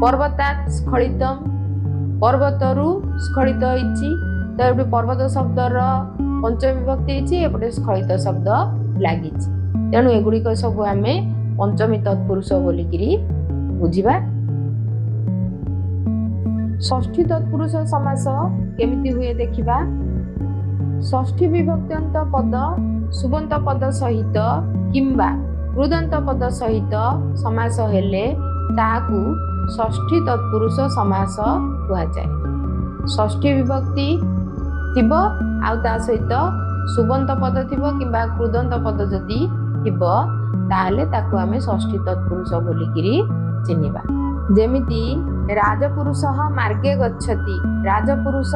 ପର୍ବତାତ୍ ସ୍ଖଳିତମ୍, ପର୍ବତରୁ ସ୍ଖଳିତ ହେଇଛି, ତ ଏଠି ପର୍ବତ ଶବ୍ଦର ପଞ୍ଚମୀ ବିଭକ୍ତି ହେଇଛି, ଏପଟେ ସ୍ଖଳିତ ଶବ୍ଦ ଲାଗିଛି। ତେଣୁ ଏଗୁଡ଼ିକ ସବୁ ଆମେ ପଞ୍ଚମୀ ତତ୍ପୁରୁଷ ବୋଲିକିରି ବୁଝିବା। ଷଷ୍ଠୀ ତତ୍ପୁରୁଷ ସମାସ କେମିତି ହୁଏ ଦେଖିବା। ଷଷ୍ଠୀ ବିଭକ୍ତ୍ୟନ୍ତ ପଦ ସୁବନ୍ତ ପଦ ସହିତ କିମ୍ବା କୃଦନ୍ତ ପଦ ସହିତ ସମାସ ହେଲେ ତାହାକୁ ଷଷ୍ଠୀ ତତ୍ପୁରୁଷ ସମାସ କୁହାଯାଏ। ଷଷ୍ଠୀ ବିଭକ୍ତି ଥିବ ଆଉ ତା ସହିତ ସୁବନ୍ତ ପଦ ଥିବ କିମ୍ବା କୃଦନ୍ତ ପଦ ଯଦି ଥିବ, ତାହେଲେ ତାକୁ ଆମେ ଷଷ୍ଠୀ ତତ୍ପୁରୁଷ ବୋଲିକିରି ଚିହ୍ନିବା। ଯେମିତି ରାଜପୁରୁଷ ମାର୍ଗେ ଗଚ୍ଛତି। ରାଜପୁରୁଷ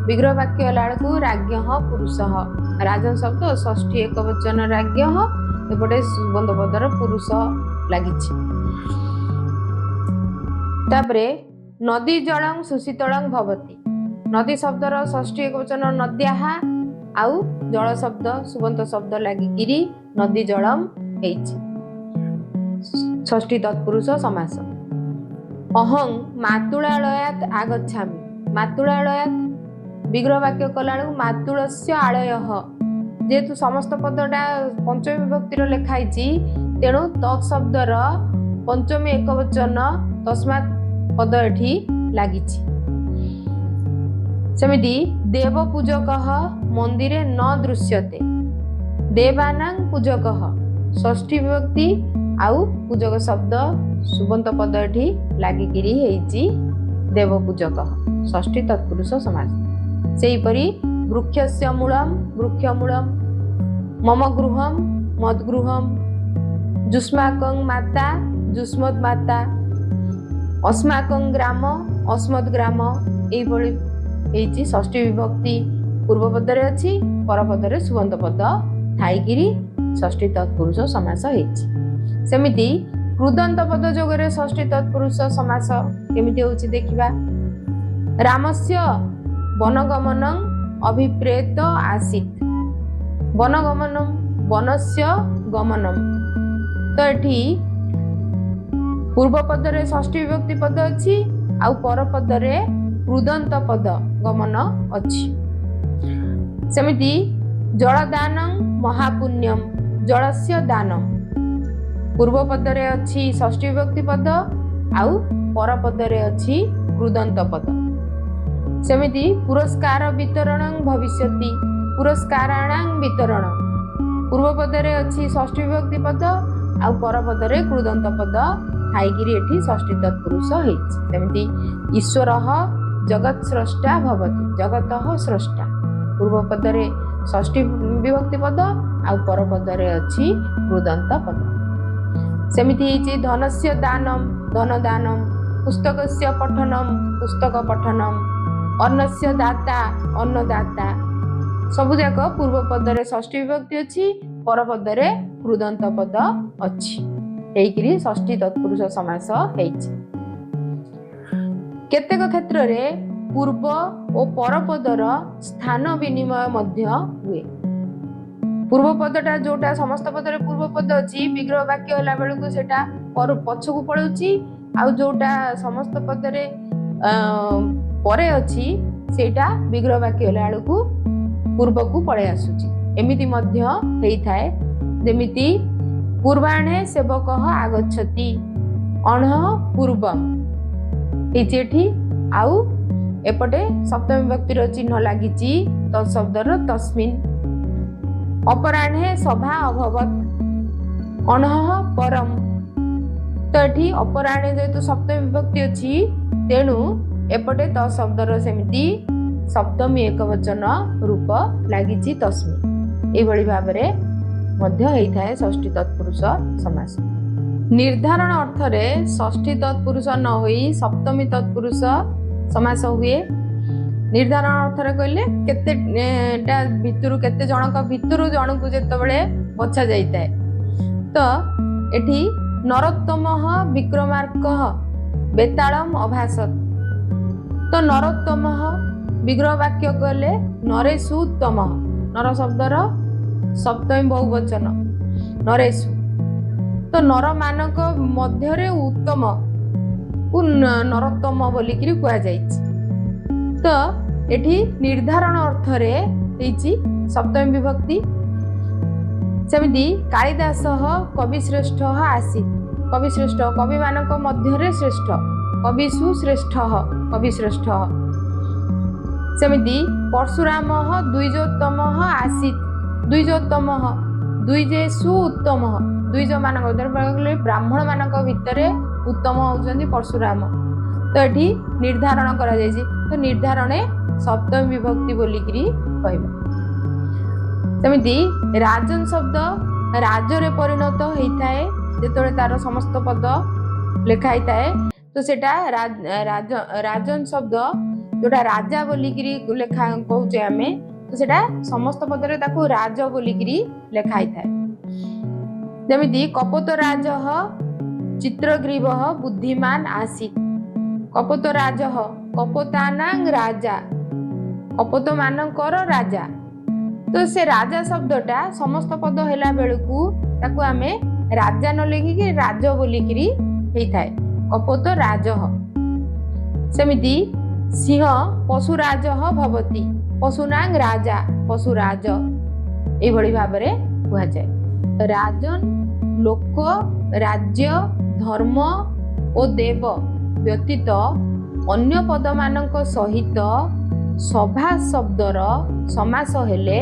ବିଗ୍ରହ ବାକ୍ୟ ହେଲା ବେଳକୁ ରାଜ୍ଞ ପୁରୁଷ, ରାଜ ଶବ୍ଦ ଷଷ୍ଠୀ ଏକ ବଚନ ରାଜ୍ଞ, ଏପଟେ ସୁବନ୍ତ ପଦର ପୁରୁଷ ଲାଗିଛି। ତାପରେ ନଦୀ ଜଳଂ ସୁଶୀତଳଂ ଭବତି। ନଦୀ ଶବ୍ଦର ଷଷ୍ଠୀ ଏକ ବଚନ ନଦ୍ୟାହା ଆଉ ଜଳ ଶବ୍ଦ ସୁବନ୍ତ ଶବ୍ଦ ଲାଗିକିରି ନଦୀ ଜଳಂ ହେଇଛି, ଷଷ୍ଠୀ ତତ୍ପୁରୁଷ ସମାସ। ଅହଂ ମାତୁଳାଳୟାତ୍ ଆଗଚ୍ଛାମି। ମାତୁଳାଳୟାତ୍ ବିଗ୍ରହ ବାକ୍ୟ କଲା ବେଳକୁ ମାତୁଳସ୍ୟ ଆଳୟଃ। ଯେହେତୁ ସମସ୍ତ ପଦଟା ପଞ୍ଚମୀ ବିଭକ୍ତିର ଲେଖା ହେଇଛି, ତେଣୁ ତତ୍ ଶବ୍ଦର ପଞ୍ଚମୀ ଏକ ବଚନ ତସ୍ମାତ୍ ପଦ ଏଠି ଲାଗିଛି। ସେମିତି ଦେବ ପୂଜକଃ ମନ୍ଦିରେ ନ ଦୃଶ୍ୟତେ। ଦେବାନାଂ ପୂଜକଃ, ଷଷ୍ଠୀ ବିଭକ୍ତି ଆଉ ପୂଜକ ଶବ୍ଦ ସୁବନ୍ତ ପଦ ଏଠି ଲାଗିକିରି ହେଇଛି ଦେବ ପୂଜକଃ, ଷଷ୍ଠୀ ତତ୍ପୁରୁଷ ସମାସ। ସେହିପରି ବୃକ୍ଷସ୍ୟ ମୂଳମ୍ ବୃକ୍ଷ ମୂଳମ୍, ମମ ଗୃହମ୍ ମଦ୍ଗୃହମ୍, ଯୁଷ୍ମାକଂ ମାତା ଯୁଷ୍ମଦ୍ ମାତା, ଅସ୍ମାକଂ ଗ୍ରାମ ଅସ୍ମଦ୍ ଗ୍ରାମ, ଏଇଭଳି ହେଇଛି। ଷଷ୍ଠୀ ବିଭକ୍ତି ପୂର୍ବ ପଦରେ ଅଛି, ପରପଦରେ ସୁବନ୍ତ ପଦ ଥାଇକିରି ଷଷ୍ଠୀ ତତ୍ପୁରୁଷ ସମାସ ହେଇଛି। ସେମିତି କୃଦନ୍ତ ପଦ ଯୋଗରେ ଷଷ୍ଠୀ ତତ୍ପୁରୁଷ ସମାସ କେମିତି ହଉଛି ଦେଖିବା। ରାମସ୍ୟ ବନଗମନଂ ଅଭିପ୍ରେତ ଆସିତ୍। ବନଗମନಂ, ବନସ୍ୟ ଗମନମ୍, ତ ଏଠି ପୂର୍ବ ପଦରେ ଷଷ୍ଠୀ ବିଭକ୍ତି ପଦ ଅଛି ଆଉ ପର ପଦରେ କୃଦନ୍ତ ପଦ ଗମନ ଅଛି। ସେମିତି ଜଳଦାନଂ ମହାପୁଣ୍ୟମ୍, ଜଳସ୍ୟ ଦାନମ୍, ପୂର୍ବ ପଦରେ ଅଛି ଷଷ୍ଠୀ ବିଭକ୍ତି ପଦ ଆଉ ପର ପଦରେ ଅଛି କୃଦନ୍ତ ପଦ। ସେମିତି ପୁରସ୍କାର ବିତରଣଂ ଭବିଷ୍ୟତି, ପୁରସ୍କାରାଣାଂ ବିତରଣ, ପୂର୍ବ ପଦରେ ଅଛି ଷଷ୍ଠୀ ବିଭକ୍ତି ପଦ ଆଉ ପର ପଦରେ କୃଦନ୍ତ ପଦ ଥାଇକିରି ଏଠି ଷଷ୍ଠୀ ତତ୍ପୁରୁଷ ହେଇଛି। ସେମିତି ଈଶ୍ୱରଃ ଜଗତ୍ ସ୍ରଷ୍ଟା ଭବତି, ଜଗତଃ ସ୍ରଷ୍ଟା, ପୂର୍ବ ପଦରେ ଷଷ୍ଠୀ ବିଭକ୍ତି ପଦ ଆଉ ପର ପଦରେ ଅଛି କୃଦନ୍ତ ପଦ। ସେମିତି ହେଇଛି ଧନସ୍ୟ ଦାନମ୍ ଧନ ଦାନମ୍, ପୁସ୍ତକସ୍ୟ ପଠନମ୍ ପୁସ୍ତକ ପଠନମ୍, ଅନ୍ନସ୍ୟ ଦାତା ଅନ୍ନଦାତା, ସବୁଯାକ ପୂର୍ବ ପଦରେ ଷଷ୍ଠୀ ବିଭକ୍ତି ଅଛି, ପର ପଦରେ କୃଦନ୍ତ ପଦ ଅଛି, ହେଇକିରି ଷଷ୍ଠୀ ତତ୍ପୁରୁଷ ସମାସ ହେଇଛି। କେତେକ କ୍ଷେତ୍ରରେ ପୂର୍ବ ଓ ପରପଦର ସ୍ଥାନ ବିନିମୟ ମଧ୍ୟ ହୁଏ। ପୂର୍ବ ପଦଟା ଯୋଉଟା ସମସ୍ତ ପଦରେ ପୂର୍ବ ପଦ ଅଛି, ବିଗ୍ରହ ବାକ୍ୟ ହେଲା ବେଳକୁ ସେଟା ପଛକୁ ପଳଉଛି, ଆଉ ଯୋଉଟା ସମସ୍ତ ପଦରେ ପରେ ଅଛି ସେଇଟା ବିଗ୍ରହ ବାକ୍ୟ ହେଲା ବେଳକୁ ପୂର୍ବକୁ ପଳେଇ ଆସୁଛି। ଏମିତି ମଧ୍ୟ ହେଇଥାଏ। ଯେମିତି ପୂର୍ବାଣେ ସେବକ ଆଗଚ୍ଛତି, ଅଣ ପୂର୍ବମ୍ ହେଇଛି ଏଠି, ଆଉ ଏପଟେ ସପ୍ତମୀ ବିଭକ୍ତିର ଚିହ୍ନ ଲାଗିଛି ତତ୍ଶବ୍ଦର ତସ୍ମିନ୍। ଅପରାହ୍ନେ ସଭା ଅଭବତ୍, ଅଣଃ ପରମ୍। ତ ଏଠି ଅପରାହ୍ନେ ଯେହେତୁ ସପ୍ତମୀ ବିଭକ୍ତି ଅଛି, ତେଣୁ ଏପଟେ ତ ଶବ୍ଦର ସେମିତି ସପ୍ତମୀ ଏକବଚନ ରୂପ ଲାଗିଛି ତସ୍ମିନ୍। ଏଇଭଳି ଭାବରେ ମଧ୍ୟ ହେଇଥାଏ ଷଷ୍ଠୀ ତତ୍ପୁରୁଷ ସମାସ। ନିର୍ଦ୍ଧାରଣ ଅର୍ଥରେ ଷଷ୍ଠୀ ତତ୍ପୁରୁଷ ନ ହୋଇ ସପ୍ତମୀ ତତ୍ପୁରୁଷ ସମାସ ହୁଏ। ନିର୍ଦ୍ଧାରଣ ଅର୍ଥରେ କହିଲେ କେତେଟା ଭିତରୁ, କେତେ ଜଣଙ୍କ ଭିତରୁ ଜଣକୁ ଯେତେବେଳେ ବଛା ଯାଇଥାଏ। ତ ଏଠି ନରୋତ୍ତମ ବିକ୍ରମାର୍କ ବେତାଳମ ଅଭାସତ। ତ ନରୋତ୍ତମ ବିଗ୍ରହ ବାକ୍ୟ କହିଲେ ନରେଶୁ ଉତ୍ତମ, ନର ଶବ୍ଦର ସପ୍ତମୀ ବହୁବଚନ ନରେଶୁ। ତ ନରମାନଙ୍କ ମଧ୍ୟରେ ଉତ୍ତମ କୁ ନରୋତ୍ତମ ବୋଲିକିରି କୁହାଯାଇଛି। ତ ଏଠି ନିର୍ଦ୍ଧାରଣ ଅର୍ଥରେ ହେଇଛି ସପ୍ତମୀ ବିଭକ୍ତି। ସେମିତି କାଳିଦାସ କବିଶ୍ରେଷ୍ଠ ଆସି, କବିଶ୍ରେଷ୍ଠ କବିମାନଙ୍କ ମଧ୍ୟରେ ଶ୍ରେଷ୍ଠ, କବିଷୁ ଶ୍ରେଷ୍ଠ, କବିଶ୍ରେଷ୍ଠ। ସେମିତି ପରଶୁରାମ ଦ୍ୱିଜୋତ୍ତମ ଆସିତ, ଦ୍ୱିଜୋତ୍ତମ ଦ୍ୱିଜେଷୁ ଉତ୍ତମ, ଦ୍ୱିଜ ମାନଙ୍କ ଭିତରେ, ବ୍ରାହ୍ମଣ ମାନଙ୍କ ଭିତରେ ଉତ୍ତମ ହଉଛନ୍ତି ପରଶୁରାମ। ତ ଏଠି ନିର୍ଦ୍ଧାରଣ କରାଯାଇଛି, ତ ନିର୍ଦ୍ଧାରଣେ ସପ୍ତମୀ ବିଭକ୍ତି ବୋଲିକିରି କହିବା। ସେମିତି ରାଜନ ଶବ୍ଦ ରାଜରେ ପରିଣତ ହେଇଥାଏ ଯେତେବେଳେ ତାର ସମସ୍ତ ପଦ ଲେଖା ହେଇଥାଏ। ତ ସେଟା ରାଜନ ଶବ୍ଦ ଯୋଉଟା ରାଜା ବୋଲିକିରି ଲେଖା କହୁଛେ ଆମେ, ତ ସେଟା ସମସ୍ତ ପଦରେ ତାକୁ ରାଜ ବୋଲିକିରି ଲେଖା ହେଇଥାଏ। ଯେମିତି କପୋତ ରାଜ ଚିତ୍ରଗ୍ରୀବ ବୁଦ୍ଧିମାନ ଆସିତ। କପୋତ ରାଜ କପୋତାନାଂ ରାଜା, କପୋତ ମାନଙ୍କର ରାଜା। ତ ସେ ରାଜା ଶବ୍ଦଟା ସମସ୍ତ ପଦ ହେଲା ବେଳକୁ ତାକୁ ଆମେ ରାଜା ନ ଲେଖିକି ରାଜ ବୋଲିକିରି ହେଇଥାଏ, କପୋତ ରାଜହ। ସେମିତି ସିଂହ ପଶୁରାଜ ଭବତି, ପଶୁନାଂ ରାଜା, ପଶୁରାଜ, ଏଇଭଳି ଭାବରେ କୁହାଯାଏ। ରାଜନ ଲୋକ, ରାଜ୍ୟ, ଧର୍ମ ଓ ଦେବ ବ୍ୟତୀତ ଅନ୍ୟ ପଦମାନଙ୍କ ସହିତ ସଭା ଶବ୍ଦର ସମାସ ହେଲେ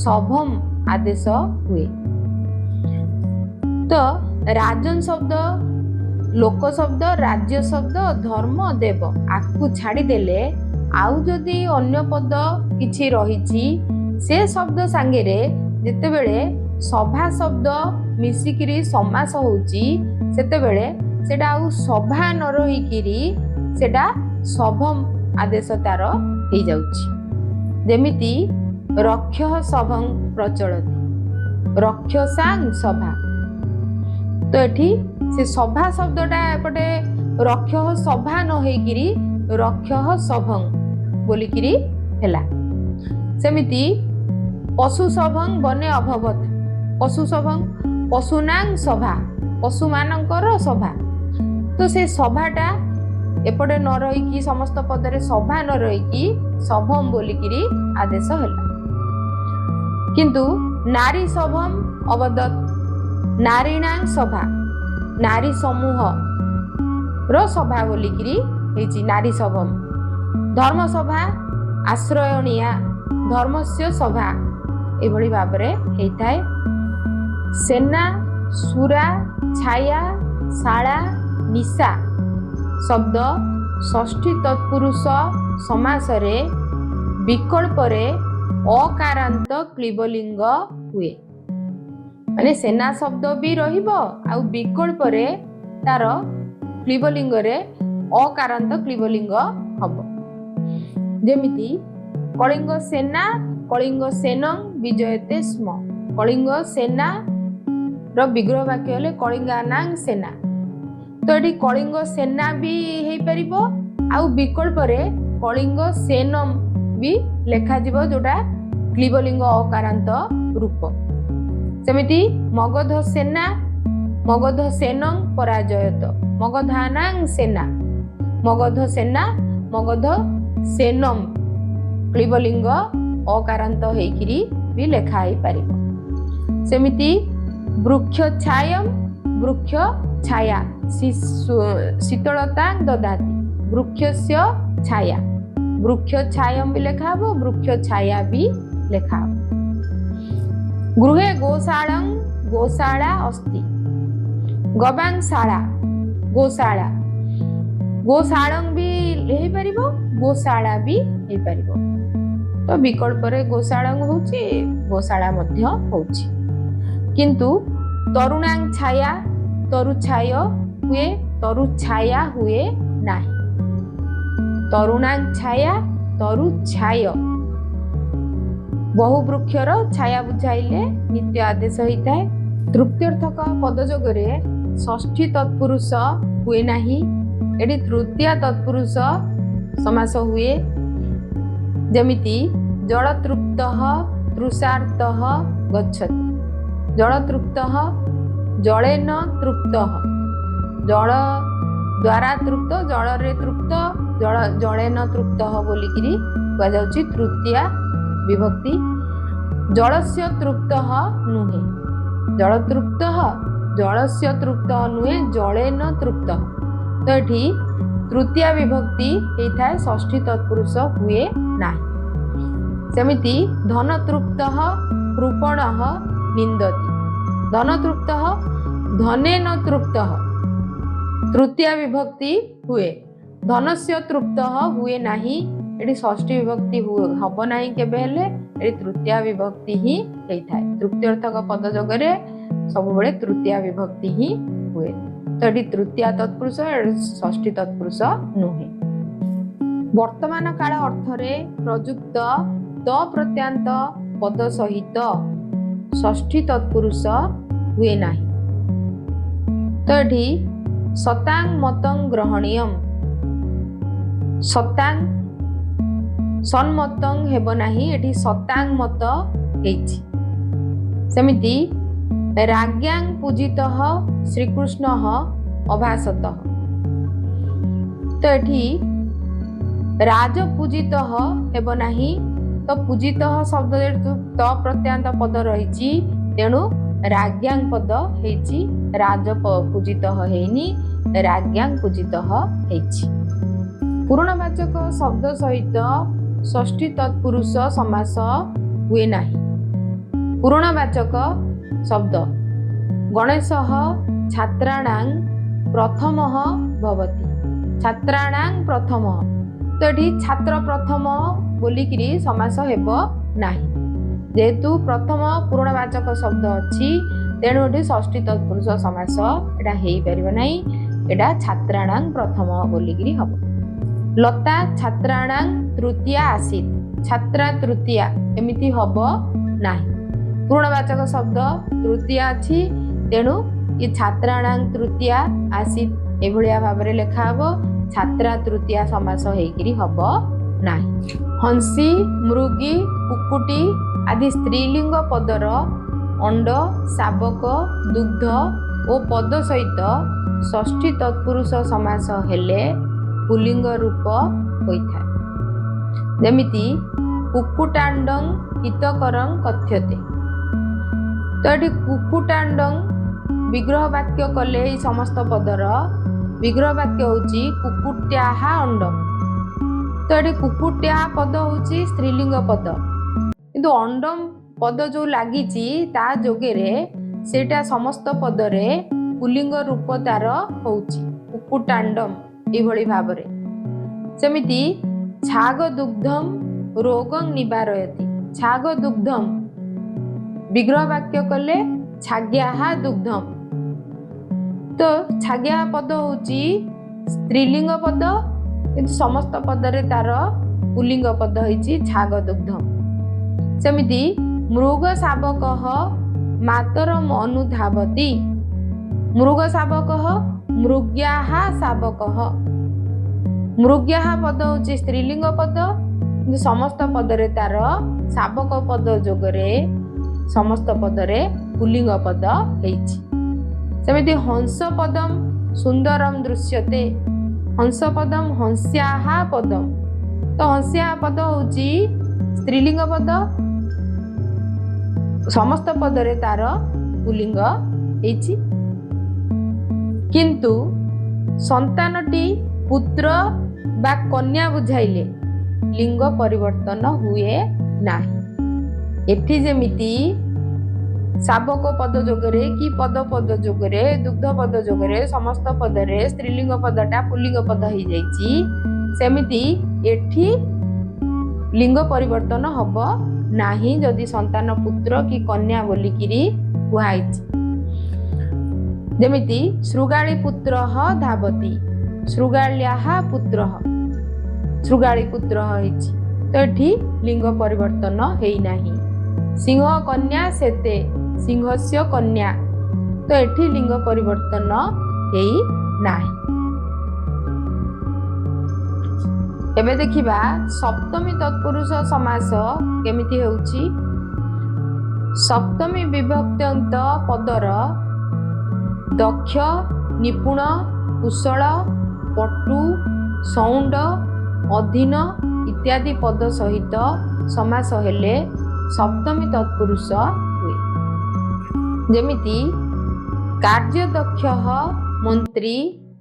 ସଭମ୍ ଆଦେଶ ହୁଏ। ତ ରାଜନ ଶବ୍ଦ, ଲୋକ ଶବ୍ଦ, ରାଜ୍ୟ ଶବ୍ଦ, ଧର୍ମ, ଦେବ ଆକୁ ଛାଡ଼ିଦେଲେ ଆଉ ଯଦି ଅନ୍ୟ ପଦ କିଛି ରହିଛି, ସେ ଶବ୍ଦ ସାଙ୍ଗରେ ଯେତେବେଳେ ସଭା ଶବ୍ଦ ମିଶିକିରି ସମାସ ହଉଛି, ସେତେବେଳେ ସେଟା ଆଉ ସଭା ନ ରହିକିରି ସେଟା ସଭମ୍ ଆଦେଶ ତାର ହେଇଯାଉଛି। ଯେମିତି ରକ୍ଷ ସଭଂ ପ୍ରଚଳତି, ରକ୍ଷସାଂ ସଭା। ତ ଏଠି ସେ ସଭା ଶବ୍ଦଟା ଏପଟେ ରକ୍ଷ ସଭା ନ ହେଇକିରି ରକ୍ଷ ସଭଂ ବୋଲିକିରି ହେଲା। ସେମିତି ପଶୁ ସଭଂ ବନେ ଅଭବତ, ପଶୁ ସଭଂ ପଶୁନାଂ ସଭା, ପଶୁମାନଙ୍କର ସଭା। ତ ସେ ସଭାଟା ଏପଟେ ନ ରହିକି, ସମସ୍ତ ପଦରେ ସଭା ନ ରହିକି ସଭମ୍ ବୋଲିକିରି ଆଦେଶ ହେଲା। କିନ୍ତୁ ନାରୀ ସଭମ୍ ଅବଦତ, ନାରୀଣାଂ ସଭା, ନାରୀ ସମୂହ ର ସଭା ବୋଲିକିରି ହେଇଛି ନାରୀ ସଭମ୍। ଧର୍ମ ସଭା ଆଶ୍ରୟଣୀୟା, ଧର୍ମସ୍ୟ ସଭା, ଏଭଳି ଭାବରେ ହେଇଥାଏ। ସେନା, ସୁରା, ଛାୟା, ଶାଳା, ନିଶା ଶବ୍ଦ ଷଷ୍ଠୀ ତତ୍ପୁରୁଷ ସମାସରେ ବିକଳ୍ପରେ ଅକାରାନ୍ତ କ୍ଳୀବଲିଙ୍ଗ ହୁଏ। ମାନେ ସେନା ଶବ୍ଦ ବି ରହିବ ଆଉ ବିକଳ୍ପରେ ତାର କ୍ଳୀବଲିଙ୍ଗରେ ଅକାରାନ୍ତ କ୍ଳୀବଲିଙ୍ଗ ହବ। ଯେମିତି କଳିଙ୍ଗ ସେନା କଳିଙ୍ଗ ସେନଂ ବିଜୟତେ ସ୍ମ। କଳିଙ୍ଗ ସେନା ର ବିଗ୍ରହ ବାକ୍ୟ ହେଲେ କଳିଙ୍ଗାନାଂ ସେନା। ତ ଏଠି କଳିଙ୍ଗ ସେନା ବି ହେଇପାରିବ ଆଉ ବିକଳ୍ପରେ କଳିଙ୍ଗ ସେନମ୍ ବି ଲେଖାଯିବ, ଯୋଉଟା କ୍ଳୀବଲିଙ୍ଗ ଅକାରାନ୍ତ ରୂପ। ସେମିତି ମଗଧ ସେନା ମଗଧ ସେନଂ ପରାଜୟତ, ମଗଧାନାଂ ସେନା, ମଗଧ ସେନା ମଗଧ ସେନମ୍ କ୍ଳୀବଲିଙ୍ଗ ଅକାରାନ୍ତ ହେଇକିରି ବି ଲେଖା ହେଇପାରିବ। ସେମିତି ବୃକ୍ଷ ଛାୟಂ, ବୃକ୍ଷ ଛାୟା, ଶୀତଳତା ଦଦାତି, ବୃକ୍ଷସ୍ୟ ଛାୟା, ବୃକ୍ଷ ଛାୟಂ ବି ଲେଖା ହବ, ବୃକ୍ଷ ଛାୟା ବି ଲେଖା ହବ। ଗୃହେ ଗୋଶାଳଂ, ଗୋଶାଳା ଅସ୍ତି, ଗବାଂଶାଳା, ଗୋଶାଳା, ଗୋଶାଳଂ ବି ହେଇପାରିବ, ଗୋଶାଳା ବି ହେଇପାରିବ। ତ ବିକଳ୍ପରେ ଗୋଶାଳଂ ହଉଛି, ଗୋଶାଳା ମଧ୍ୟ ହଉଛି। କିନ୍ତୁ ତରୁଣାଂ ଛାୟା, ତରୁ ଛାୟ ହୁଏ, ତରୁ ଛାୟା ହୁଏ ନାହିଁ। ତରୁଣାଂ ଛାୟା, ତରୁ ଛାୟ, ବହୁ ବୃକ୍ଷର ଛାୟା ବୁଝାଇଲେ ନିତ୍ୟ ଆଦେଶ ହେଇଥାଏ। ତୃତୀୟର୍ଥକ ପଦଯୋଗରେ ଷଷ୍ଠୀ ତତ୍ପୁରୁଷ ହୁଏ ନାହିଁ, ଏଠି ତୃତୀୟା ତତ୍ପୁରୁଷ ସମାସ ହୁଏ। ଯେମିତି ଜଳତୃପ୍ତଃ ତୃଷାର୍ତ୍ତଃ ଗଚ୍ଛତି, ଜଳତୃପ୍ତଃ ଜଳେନ ତୃପ୍ତଃ, ଜଳ ଦ୍ୱାରା ତୃପ୍ତ, ଜଳରେ ତୃପ୍ତ, ଜଳ ଜଳେନ ତୃପ୍ତଃ ବୋଲିକିରି କୁହାଯାଉଛି ତୃତୀୟା ବିଭକ୍ତି। ଜଳସ୍ୟ ତୃପ୍ତଃ ନୁହେଁ, ଜଳତୃପ୍ତଃ ଜଳସ୍ୟ ତୃପ୍ତଃ ନୁହେଁ, ଜଳେନ ତୃପ୍ତଃ। ତ ଏଠି ତୃତୀୟା ବିଭକ୍ତି ହେଇଥାଏ, ଷଷ୍ଠୀ ତତ୍ପୁରୁଷ ହୁଏ ନାହିଁ। ସେମିତି ଧନତୃପ୍ତଃ କୃପଣଃ ନିନ୍ଦତି, ଧନତୃପ୍ତଃ ଧନେନ ତୃପ୍ତଃ, ତୃତୀୟା ବିଭକ୍ତି ହୁଏ। ଧନସ୍ୟ ତୃପ୍ତଃ ହୁଏ ନାହିଁ, ଏଠି ଷଷ୍ଠୀ ବିଭକ୍ତି ହବ ନାହିଁ କେବେ ହେଲେ, ଏଠି ତୃତୀୟା ବିଭକ୍ତି ହିଁ ହେଇଥାଏ। ତୃତୀୟର୍ଥକ ପଦ ଯୋଗରେ ସବୁବେଳେ ତୃତୀୟା ବିଭକ୍ତି ହିଁ ହୁଏ। ତ ଏଠି ତୃତୀୟା ତତ୍ପୁରୁଷ, ଏଠି ଷଷ୍ଠୀ ତତ୍ପୁରୁଷ ନୁହେଁ। ବର୍ତ୍ତମାନ କାଳ ଅର୍ଥରେ ପ୍ରଯୁକ୍ତ ତ ପ୍ରତ୍ୟାନ୍ତ ପଦ ସହିତ ଷଷ୍ଠୀ ତତ୍ପୁରୁଷ ହୁଏ ନାହିଁ। ତ ଏଠି ସତାଂ ମତଂ ଗ୍ରହଣୀୟಂ, ସତାଂ ସନ୍ମତଂ ହେବ ନାହିଁ, ଏଠି ସତାଂ ମତ ହେଇଛି। ସେମିତି ରାଜ୍ଞାଂ ପୂଜିତଃ ଶ୍ରୀକୃଷ୍ଣଃ ଅଭାସତଃ, ତ ଏଠି ରାଜପୂଜିତଃ ହେବ ନାହିଁ। ତ ପୂଜିତଃ ଶବ୍ଦ ଯେହେତୁ ତ ପ୍ରତ୍ୟାନ୍ତ ପଦ ରହିଛି, ତେଣୁ ରାଜ୍ଞାଂ ପଦ ହେଇଛି, ରାଜ ପୂଜିତଃ ହେଇନି, ରାଜ୍ଞାଂ ପୂଜିତଃ ହେଇଛି। ପୂରଣବାଚକ ଶବ୍ଦ ସହିତ ଷଷ୍ଠୀ ତତ୍ପୁରୁଷ ସମାସ ହୁଏ ନାହିଁ। ପୂରଣବାଚକ ଶବ୍ଦ ଗଣେଶଃ ଛାତ୍ରାଣାଂ ପ୍ରଥମଃ ଭବତି, ଛାତ୍ରାଣାଂ ପ୍ରଥମଃ, ତ ଏଠି ଛାତ୍ର ପ୍ରଥମ ବୋଲିକିରି ସମାସ ହେବ ନାହିଁ। ଯେହେତୁ ପ୍ରଥମ ପୂରଣବାଚକ ଶବ୍ଦ ଅଛି, ତେଣୁ ଏଠି ଷଷ୍ଠୀ ତତ୍ପୁରୁଷ ସମାସ ଏଟା ହେଇପାରିବ ନାହିଁ, ଏଟା ଛାତ୍ରାଣାଂ ପ୍ରଥମ ବୋଲିକିରି ହବ। ଲତା ଛାତ୍ରାଣାଂ ତୃତୀୟା ଆସିତ, ଛାତ୍ରା ତୃତୀୟା ଏମିତି ହବ ନାହିଁ। ପୂରଣବାଚକ ଶବ୍ଦ ତୃତୀୟା ଅଛି, ତେଣୁ ଏ ଛାତ୍ରାଣାଂ ତୃତୀୟା ଆସିତ ଏଭଳିଆ ଭାବରେ ଲେଖା ହବ, ଛାତ୍ରା ତୃତୀୟା ସମାସ ହେଇକିରି ହବ ନାହିଁ। ହଂସୀ, ମୃଗୀ, କୁକୁଟି ଆଦି ସ୍ତ୍ରୀଲିଙ୍ଗ ପଦର ଅଣ୍ଡ, ଶାବକ, ଦୁଗ୍ଧ ଓ ପଦ ସହିତ ଷଷ୍ଠୀ ତତ୍ପୁରୁଷ ସମାସ ହେଲେ ପୁଲ୍ଲିଙ୍ଗ ରୂପ ହୋଇଥାଏ। ଯେମିତି କୁକୁଟାଣ୍ଡଂ ହିତକରଂ କଥ୍ୟତେ, ତ ଏଠି କୁକୁଟାଣ୍ଡଂ ବିଗ୍ରହ ବାକ୍ୟ କଲେ ଏଇ ସମସ୍ତ ପଦର ବିଗ୍ରହ ବାକ୍ୟ ହଉଛି କୁକୁଟ୍ୟାହା ଅଣ୍ଡ। ତ ଏଠି କୁକୁଟ୍ୟାହା ପଦ ହଉଛି ସ୍ତ୍ରୀଲିଙ୍ଗ ପଦ, କିନ୍ତୁ ଅଣ୍ଡମ ପଦ ଯୋଉ ଲାଗିଛି ତା ଯୋଗେରେ ସେଇଟା ସମସ୍ତ ପଦରେ ପୁଲ୍ଲିଙ୍ଗ ରୂପ ତାର ହଉଛି କୁକୁଟାଣ୍ଡମ ଏଇଭଳି ଭାବରେ। ସେମିତି ଛାଗ ଦୁଗ୍ଧମ ରୋଗଂ ନିବାରୟତି, ଛାଗ ଦୁଗ୍ଧମ ବିଗ୍ରହ ବାକ୍ୟ କଲେ ଛାଗ୍ୟାହା ଦୁଗ୍ଧମ। ତ ଛାଗ୍ୟା ପଦ ହଉଛି ସ୍ତ୍ରୀଲିଙ୍ଗ ପଦ, କିନ୍ତୁ ସମସ୍ତ ପଦରେ ତାର ପୁଲ୍ଲିଙ୍ଗ ପଦ ହେଇଛି ଛାଗ ଦୁଗ୍ଧମ। ସେମିତି ମୃଗ ଶାବକଃ ମାତରମ ଅନୁଧାବତି, ମୃଗ ଶାବକଃ ମୃଗ୍ୟାହା ଶାବକଃ, ମୃଗ୍ୟାହା ପଦ ହଉଛି ସ୍ତ୍ରୀଲିଙ୍ଗ ପଦ, କିନ୍ତୁ ସମସ୍ତ ପଦରେ ତାର ଶାବକ ପଦ ଯୋଗରେ ସମସ୍ତ ପଦରେ ପୁଲ୍ଲିଙ୍ଗ ପଦ ହେଇଛି। ସେମିତି ହଂସ ପଦମ ସୁନ୍ଦରମ ଦୃଶ୍ୟତେ, ହଂସ ପଦମ ହଂସ୍ୟାହା ପଦମ, ତ ହଂସ୍ୟାହା ପଦ ହଉଛି ସ୍ତ୍ରୀଲିଙ୍ଗ ପଦ, ସମସ୍ତ ପଦରେ ତାର ପୁଲ୍ଲିଙ୍ଗ ହେଇଛି। କିନ୍ତୁ ସନ୍ତାନଟି ପୁତ୍ର ବା କନ୍ୟା ବୁଝାଇଲେ ଲିଙ୍ଗ ପରିବର୍ତ୍ତନ ହୁଏ ନାହିଁ। ଏଠି ଯେମିତି ଶାବକ ପଦ ଯୋଗରେ କି ପଦ ପଦ ଯୋଗରେ, ଦୁଗ୍ଧ ପଦ ଯୋଗରେ ସମସ୍ତ ପଦରେ ସ୍ତ୍ରୀଲିଙ୍ଗ ପଦଟା ପୁଲ୍ଲିଙ୍ଗ ପଦ ହେଇଯାଇଛି, ସେମିତି ଏଠି ଲିଙ୍ଗ ପରିବର୍ତ୍ତନ ହବ ନାହିଁ ଯଦି ସନ୍ତାନ ପୁତ୍ର କି କନ୍ୟା ବୋଲିକିରି କୁହାହେଇଛି। ଯେମିତି ଶୃଗାଳୀ ପୁତ୍ର ଧାବତି, ଶୃଗାଳ୍ୟାଃ ପୁତ୍ର, ଶୃଗାଳୀ ପୁତ୍ର ହେଇଛି, ତ ଏଠି ଲିଙ୍ଗ ପରିବର୍ତ୍ତନ ହେଇନାହିଁ। ସିଂହ କନ୍ୟା ସେତେ, ସିଂହସ୍ୟ କନ୍ୟା, ତ ଏଠି ଲିଙ୍ଗ ପରିବର୍ତ୍ତନ ହେଇନାହିଁ। ଏବେ ଦେଖିବା ସପ୍ତମୀ ତତ୍ପୁରୁଷ ସମାସ କେମିତି ହେଉଛି। ସପ୍ତମୀ ବିଭକ୍ତ୍ୟନ୍ତ ପଦର ଦକ୍ଷ, ନିପୁଣ, କୁଶଳ, ପଟୁ, ସଉଣ୍ଡ, ଅଧୀନ ଇତ୍ୟାଦି ପଦ ସହିତ ସମାସ ହେଲେ ସପ୍ତମୀ ତତ୍ପୁରୁଷ ହୁଏ। ଯେମିତି କାର୍ଯ୍ୟଦକ୍ଷ ମନ୍ତ୍ରୀ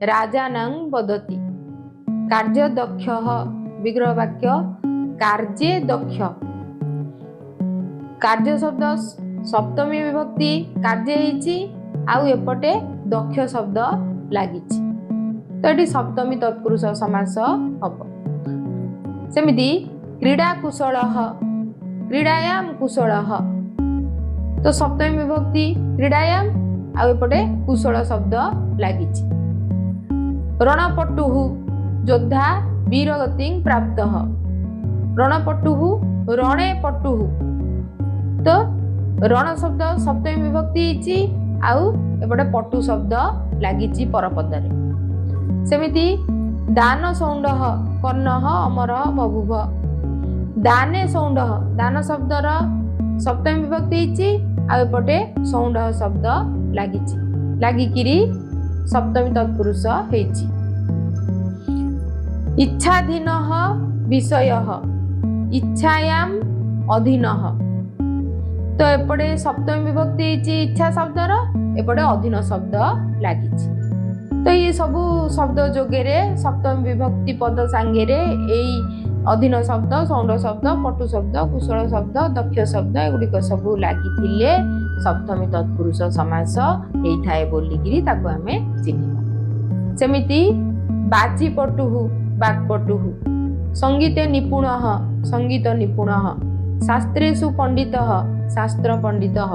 ରାଜାନଂ ବଦତି। କାର୍ଯ୍ୟଦକ୍ଷ ବିଗ୍ରହ ବାକ୍ୟ କାର୍ଯ୍ୟେ ଦକ୍ଷ। କାର୍ଯ୍ୟ ଶବ୍ଦ ସପ୍ତମୀ ବିଭକ୍ତି କାର୍ଯ୍ୟ ହେଇଛି, ଆଉ ଏପଟେ ଦକ୍ଷ ଶବ୍ଦ ଲାଗିଛି, ତ ଏଠି ସପ୍ତମୀ ତତ୍ପୁରୁଷ ସମାସ ହବ। ସେମିତି କ୍ରୀଡ଼ା କୁଶଳ, କ୍ରୀଡ଼ାୟାମ କୁଶଳ, ତ ସପ୍ତମୀ ବିଭକ୍ତି କ୍ରୀଡ଼ାୟାମ, ଆଉ ଏପଟେ କୁଶଳ ଶବ୍ଦ ଲାଗିଛି। ରଣପଟୁହୁ ଯୋଦ୍ଧା ବୀରଗତିଂ ପ୍ରାପ୍ତଃ। ରଣପଟୁହୁ ରଣେ ପଟୁହୁ, ତ ରଣ ଶବ୍ଦ ସପ୍ତମୀ ବିଭକ୍ତି ହେଇଛି, ଆଉ ଏପଟେ ପଟୁ ଶବ୍ଦ ଲାଗିଛି ପରପଦରେ। ସେମିତି ଦାନ ସୌଣ୍ଡଃ କର୍ଣ୍ଣଃ ଅମର ବଭୁବ। ଦାନେ ସୌଣ୍ଡଃ, ଦାନ ଶବ୍ଦର ସପ୍ତମୀ ବିଭକ୍ତି ହେଇଛି, ଆଉ ଏପଟେ ସୌଣ୍ଡଃ ଶବ୍ଦ ଲାଗିଛି, ଲାଗିକିରି ସପ୍ତମୀ ତତ୍ପୁରୁଷ ହେଇଛି। ଇଚ୍ଛାଧୀନଃ ବିଷୟଃ, ଇଚ୍ଛାୟାମ ଅଧୀନଃ, ତ ଏପଟେ ସପ୍ତମୀ ବିଭକ୍ତି ହେଇଛି ଇଚ୍ଛା ଶବ୍ଦର, ଏପଟେ ଅଧୀନ ଶବ୍ଦ ଲାଗିଛି। ତ ଇଏ ସବୁ ଶବ୍ଦ ଯୋଗେରେ ସପ୍ତମୀ ବିଭକ୍ତି ପଦ ସାଙ୍ଗରେ ଏଇ ଅଧୀନ ଶବ୍ଦ, ସୌଣ୍ଡ ଶବ୍ଦ, ପଟୁ ଶବ୍ଦ, କୁଶଳ ଶବ୍ଦ, ଦକ୍ଷ ଶବ୍ଦ ଏଗୁଡ଼ିକ ସବୁ ଲାଗିଥିଲେ ସପ୍ତମୀ ତତ୍ପୁରୁଷ ସମାସ ହେଇଥାଏ ବୋଲିକିରି ତାକୁ ଆମେ ଚିହ୍ନିବା। ସେମିତି ବାଜି ପଟୁହୁ ବାକ୍ପଟୁହୁ, ସଙ୍ଗୀତେ ନିପୁଣଃ ସଙ୍ଗୀତ ନିପୁଣଃ, ଶାସ୍ତ୍ରେଷୁ ପଣ୍ଡିତଃ ଶାସ୍ତ୍ର ପଣ୍ଡିତଃ।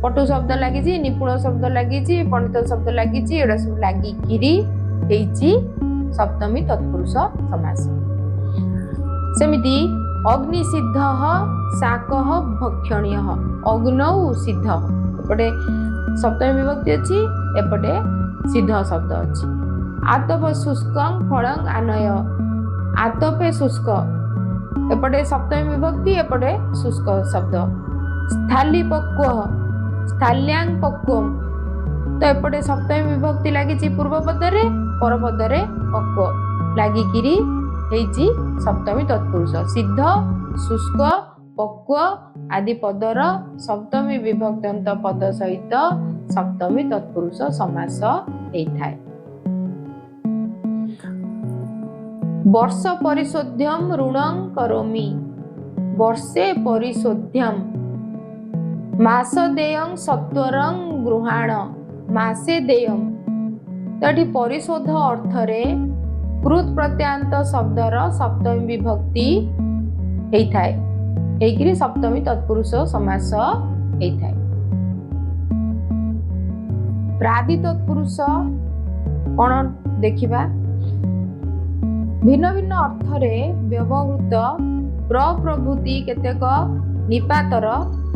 ପଟୁ ଶବ୍ଦ ଲାଗିଛି, ନିପୁଣ ଶବ୍ଦ ଲାଗିଛି, ପଣ୍ଡିତ ଶବ୍ଦ ଲାଗିଛି, ଏଗୁଡ଼ା ସବୁ ଲାଗିକିରି ହେଇଛି ସପ୍ତମୀ ତତ୍ପୁରୁଷ ସମାସ। ସେମିତି ଅଗ୍ନିସିଦ୍ଧଃ ଶାକଃ ଭକ୍ଷଣୀୟଃ, ଅଗ୍ନୌ ସିଦ୍ଧ, ଏପଟେ ସପ୍ତମୀ ବିଭକ୍ତି ଅଛି, ଏପଟେ ସିଦ୍ଧ ଶବ୍ଦ ଅଛି। ଆତପ ଶୁଷ୍କଂ ଫଳଂ ଆନୟ, ଆତପେ ଶୁଷ୍କ, ଏପଟେ ସପ୍ତମୀ ବିଭକ୍ତି, ଏପଟେ ଶୁଷ୍କ ଶବ୍ଦ। ସ୍ଥାଲି ପକ୍ୱ ସ୍ଥାଲ୍ୟାଂ ପକ୍ୱಂ, ତ ଏପଟେ ସପ୍ତମୀ ବିଭକ୍ତି ଲାଗିଛି ପୂର୍ବ ପଦରେ, ପରପଦରେ ପକ୍ୱ ଲାଗିକିରି ହେଇଛି ସପ୍ତମୀ ତତ୍ପୁରୁଷ। ସିଦ୍ଧ, ଶୁଷ୍କ, ପକ୍ୱ ଆଦି ପଦର ସପ୍ତମୀ ବିଭକ୍ତ୍ୟନ୍ତ ପଦ ସହିତ ସପ୍ତମୀ ତତ୍ପୁରୁଷ ସମାସ ହେଇଥାଏ। ବର୍ଷ ପରିଶୋଧ୍ୟಂ ଋଣଂ କରୋମି, ବର୍ଷେ ପରିଶୋଧ୍ୟಂ। ମାସ ଦେୟଂ ସତ୍ୱରଂ ଗୃହାଣ, ମାସେ ଦେୟଂ। ତ ଏଠି ପରିଶୋଧ ଅର୍ଥରେ କୃତ୍ ପ୍ରତ୍ୟୟାନ୍ତ ଶବ୍ଦର ସପ୍ତମୀ ବିଭକ୍ତି ହେଇଥାଏ, ହେଇକିରି ସପ୍ତମୀ ତତ୍ପୁରୁଷ ସମାସ ହେଇଥାଏ। ପ୍ରାଦି ତତ୍ପୁରୁଷ କଣ ଦେଖିବା। ଭିନ୍ନ ଭିନ୍ନ ଅର୍ଥରେ ବ୍ୟବହୃତ ପ୍ରଭୃତି କେତେକ ନିପାତର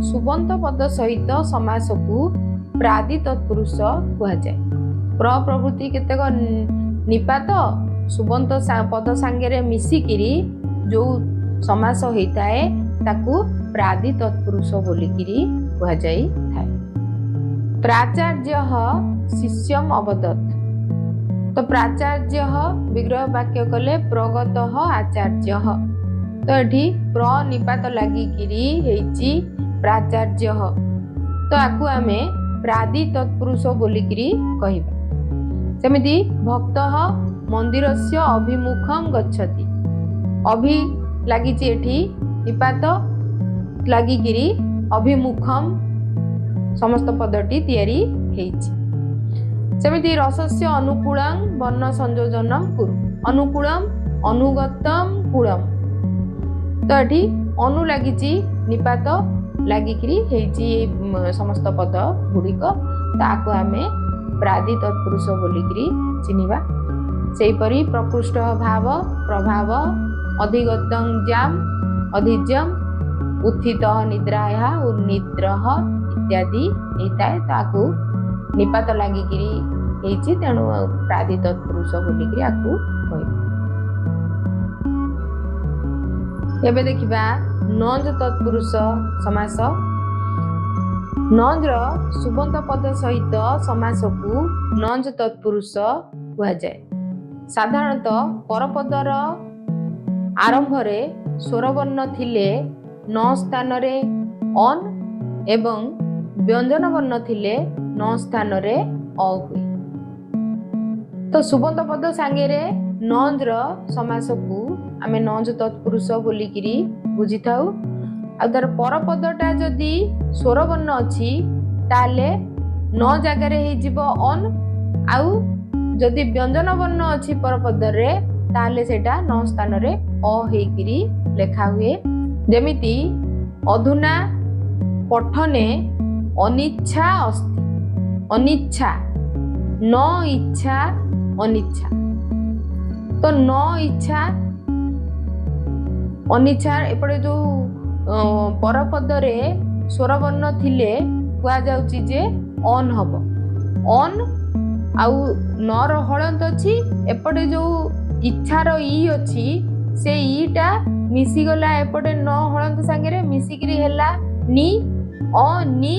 ସୁବନ୍ତ ପଦ ସହିତ ସମାସକୁ ପ୍ରାଦି ତତ୍ପୁରୁଷ କୁହାଯାଏ। ପ୍ରଭୃତି କେତେକ ନିପାତ ସୁବନ୍ତ ପଦ ସାଙ୍ଗରେ ମିଶିକିରି ଯୋଉ ସମାସ ହେଇଥାଏ ତାକୁ ପ୍ରାଦି ତତ୍ପୁରୁଷ ବୋଲିକିରି କୁହାଯାଇଥାଏ। ପ୍ରାଚାର୍ଯ୍ୟଃ ଶିଷ୍ୟମ ଅବଦତ୍, ତ ପ୍ରାଚାର୍ଯ୍ୟଃ ବିଗ୍ରହ ବାକ୍ୟ କଲେ ପ୍ରଗତଃ ଆଚାର୍ଯ୍ୟଃ, ତ ଏଠି ପ୍ରନିପାତ ଲାଗିକିରି ହେଇଛି ପ୍ରାଚାର୍ଯ୍ୟଃ। ତ ଆକୁ ଆମେ ପ୍ରାଦି ତତ୍ପୁରୁଷ ବୋଲିକିରି କହିବା। ସେମିତି ଭକ୍ତଃ ମନ୍ଦିରସ୍ୟ ଅଭିମୁଖଂ ଗଚ୍ଛତି। ଅଭି ଲାଗିଛି ଏଠି, ନିପାତ ଲାଗିକିରି ଅଭିମୁଖಂ ସମସ୍ତ ପଦଟି ତିଆରି ହେଇଛି। ସେମିତି ରସସ୍ୟ ଅନୁକୂଳଂ ବର୍ଣ୍ଣ ସଂଯୋଜନಂ କୁରୁ। ଅନୁକୂଳಂ ଅନୁଗତಂ କୂଳಂ। ତ ଏଠି ଅନୁ ଲାଗିଛି, ନିପାତ ଲାଗିକିରି ହେଇଛି ଏଇ ସମସ୍ତ ପଦ ଗୁଡ଼ିକ। ତାକୁ ଆମେ ପ୍ରାଦି ତତ୍ପୁରୁଷ ବୋଲିକିରି ଚିହ୍ନିବା। ସେହିପରି ପ୍ରକୃଷ୍ଟ ଭାବ ପ୍ରଭାବ, ଅଧିଗତଂ ଜାମ୍ ଅଧିଜ୍ୟମ୍, ଉତ୍ଥିତ ନିଦ୍ରାୟା ଉନ୍ନିଦ୍ରଃ ଇତ୍ୟାଦି ହେଇଥାଏ। ତାକୁ ନିପାତ ଲାଗିକିରି ହେଇଛି, ତେଣୁ ପ୍ରାଦି ତତ୍ପୁରୁଷ ବୋଲିକିରି ଆକୁ କହିବା। ଏବେ ଦେଖିବା ନଞ୍ଜ ତତ୍ପୁରୁଷ ସମାସ। ନଞ୍ଜର ସୁବନ୍ତ ପଦ ସହିତ ସମାସକୁ ନଞ୍ଜ ତତ୍ପୁରୁଷ କୁହାଯାଏ। ସାଧାରଣତଃ ପରପଦର ଆରମ୍ଭରେ ସ୍ୱରବର୍ଣ୍ଣ ଥିଲେ ନ ସ୍ଥାନରେ ଅନ୍ ଏବଂ ବ୍ୟଞ୍ଜନ ବର୍ଣ୍ଣ ଥିଲେ ନ ସ୍ଥାନରେ ଅ ହୁଏ। ତ ସୁବନ୍ତ ପଦ ସାଙ୍ଗରେ ନଞ୍ଜର ସମାସକୁ ଆମେ ନଞ୍ଜ ତତ୍ପୁରୁଷ ବୋଲିକିରି ବୁଝିଥାଉ। ଆଉ ତାର ପରପଦଟା ଯଦି ସ୍ୱରବର୍ଣ୍ଣ ଅଛି ତାହେଲେ ନ ଜାଗାରେ ହେଇଯିବ ଅନ୍, ଆଉ ଯଦି ବ୍ୟଞ୍ଜନ ବର୍ଣ୍ଣ ଅଛି ପରପଦରେ ତାହେଲେ ସେଇଟା ନ ସ୍ଥାନରେ ଅ ହେଇକିରି ଲେଖା ହୁଏ। ଯେମିତି ଅଧୁନା ପଠନେ ଅନିଚ୍ଛା ଅସ୍ତି, ଅନିଚ୍ଛା ନ ଇଚ୍ଛା ଅନିଚ୍ଛା। ତ ନ ଇଚ୍ଛା ଅନିଚ୍ଛା, ଏପଟେ ଯୋଉ ପରପଦରେ ସ୍ୱରବର୍ଣ୍ଣ ଥିଲେ କୁହାଯାଉଛି ଯେ ଅନ୍ ହବ, ଅନ୍ ଆଉ ନର ହଳନ୍ତ ଅଛି, ଏପଟେ ଯୋଉ ଇଚ୍ଛାର ଇ ଅଛି ସେ ଇଟା ମିଶିଗଲା ଏପଟେ ନ ହଳନ୍ତ ସାଙ୍ଗରେ ମିଶିକିରି ହେଲା ନି, ଅ ନି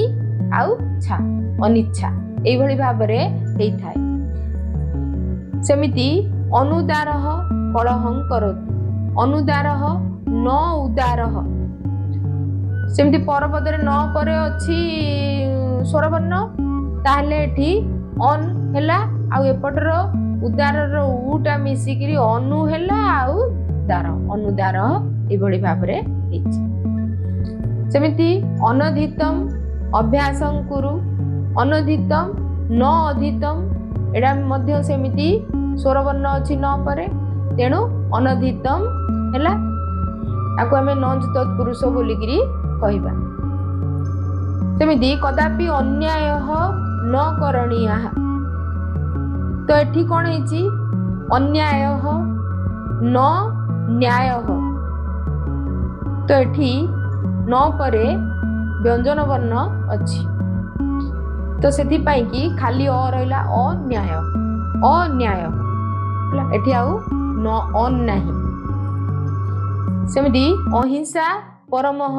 ଆଉ ଛା, ଅନିଚ୍ଛା, ଏଇଭଳି ଭାବରେ ହେଇଥାଏ। ସେମିତି ଅନୁଦାରହ କଳହଂ କରୋତି, ଅନୁଦାରହ ନ ଉଦାରହ। ସେମିତି ପରପଦରେ ନ ପରେ ଅଛି ସ୍ୱରବର୍ଣ୍ଣ, ତାହେଲେ ଏଠି ଅନ୍ ହେଲା, ଆଉ ଏପଟର ଉଦାରର ଉଟା ମିଶିକିରି ଅନୁ ହେଲା ଆଉ ଦାର, ଅନୁଦାର, ଏଇଭଳି ଭାବରେ ହେଇଛି। ସେମିତି ଅନଧିତମ ଅଭ୍ୟାସଂ କୁରୁ, ଅନଧିତମ ନ ଅଧିତମ, ଏଇଟା ମଧ୍ୟ ସେମିତି ସ୍ୱରବର୍ଣ୍ଣ ଅଛି ନ ପରେ, ତେଣୁ ଅନଧିତମ ହେଲା। ତାକୁ ଆମେ ନଞ୍ଜ ତତ୍ପୁରୁଷ ବୋଲିକିରି କହିବା। ସେମିତି କଦାପି ଅନ୍ୟାୟ ନ କରଣୀୟ। ତ ଏଠି କଣ ହେଇଛି? ଅନ୍ୟାୟ ନ ନ୍ୟାୟ। ତ ଏଠି ନ ପରେ ବ୍ୟଞ୍ଜନ ବର୍ଣ୍ଣ ଅଛି, ତ ସେଥିପାଇଁ କି ଖାଲି ଅ ରହିଲା, ଅନ୍ୟାୟ, ଅନ୍ୟାୟ ହେଲା, ଏଠି ଆଉ ନ ଅନ୍ ନାହିଁ। ସେମିତି ଅହିଂସା ପରମଃ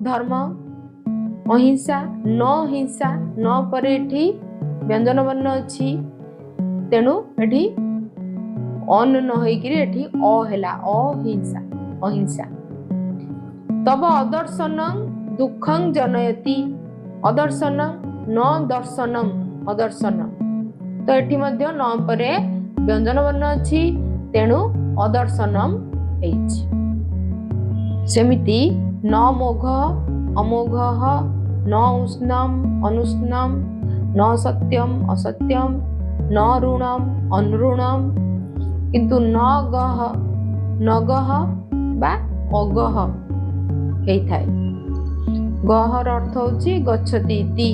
ଧର୍ମ, ଅହିଂସା ନ ହିଂସା, ନ ପରେ ଏଠି ବ୍ୟଞ୍ଜନ ବର୍ଣ୍ଣ ଅଛି, ତେଣୁ ଏଠି ଅନ୍ ନ ହେଇକିରି ଏଠି ଅ ହେଲା, ଅହିଂସା, ଅହିଂସା। ତବ ଅଦର୍ଶନଂ ଦୁଃଖଂ ଜନୟତି, ଅଦର୍ଶନଂ ନ ଦର୍ଶନಂ, ଅଦର୍ଶନ। ତ ଏଠି ମଧ୍ୟ ନ ପରେ ବ୍ୟଞ୍ଜନ ବର୍ଣ୍ଣ ଅଛି, ତେଣୁ ଅଦର୍ଶନମ ହେଇଛି। ସେମିତି ନ ମୋଘ ଅମୋଘ, ନ ଉଷ୍ଣମ ଅନୁଷ୍ଣମ, ନ ସତ୍ୟମ ଅସତ୍ୟମ, ନ ଋଣମ ଅନୃଣମ। କିନ୍ତୁ ନ ଗହ ନଗହ ବା ଅଗହ ହେଇଥାଏ। ଗହର ଅର୍ଥ ହଉଛି ଗଚ୍ଛତି ଇତି,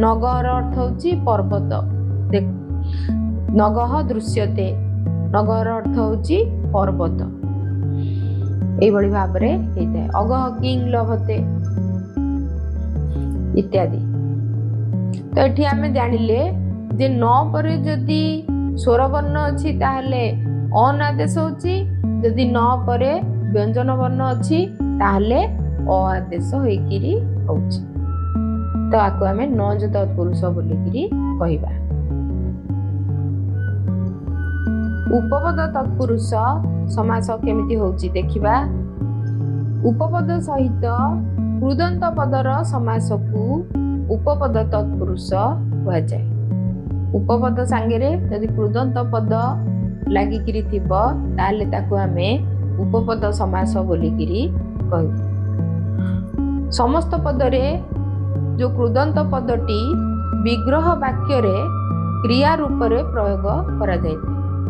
ନଗହର ଅର୍ଥ ହଉଛି ପର୍ବତ, ନଗହ ଦୃଶ୍ୟତେ, ନଗହର ଅର୍ଥ ହଉଛି ପର୍ବତ। ଏଇଭଳି ଭାବରେ ହେଇଥାଏ। ଅଗହ କିଂ ଲଭତେ ଇତ୍ୟାଦି। ତ ଏଠି ଆମେ ଜାଣିଲେ ଯେ ନ ପରେ ଯଦି ସ୍ୱରବର୍ଣ୍ଣ ଅଛି ତାହେଲେ ଅନ୍ ଆଦେଶ ହଉଛି, ଯଦି ନ ପରେ ବ୍ୟଞ୍ଜନ ବର୍ଣ୍ଣ ଅଛି ତାହେଲେ ଅ ଆଦେଶ ହେଇକିରି ହଉଛି। ତ ଆକୁ ଆମେ ନଞ୍ଜ ତତ୍ପୁରୁଷ ବୋଲିକିରି କହିବା। ଉପପଦ ତତ୍ପୁରୁଷ ସମାସ କେମିତି ହଉଛି ଦେଖିବା। ଉପପଦ ସହିତ କୃଦନ୍ତ ପଦର ସମାସକୁ ଉପପଦ ତତ୍ପୁରୁଷ କୁହାଯାଏ। ଉପପଦ ସାଙ୍ଗରେ ଯଦି କୃଦନ୍ତ ପଦ ଲାଗିକିରି ଥିବ, ତାହେଲେ ତାକୁ ଆମେ ଉପପଦ ସମାସ ବୋଲିକିରି କହିବୁ। ସମସ୍ତ ପଦରେ ଯୋଉ କୃଦନ୍ତ ପଦଟି ବିଗ୍ରହ ବାକ୍ୟରେ କ୍ରିୟା ରୂପରେ ପ୍ରୟୋଗ କରାଯାଇଥାଏ।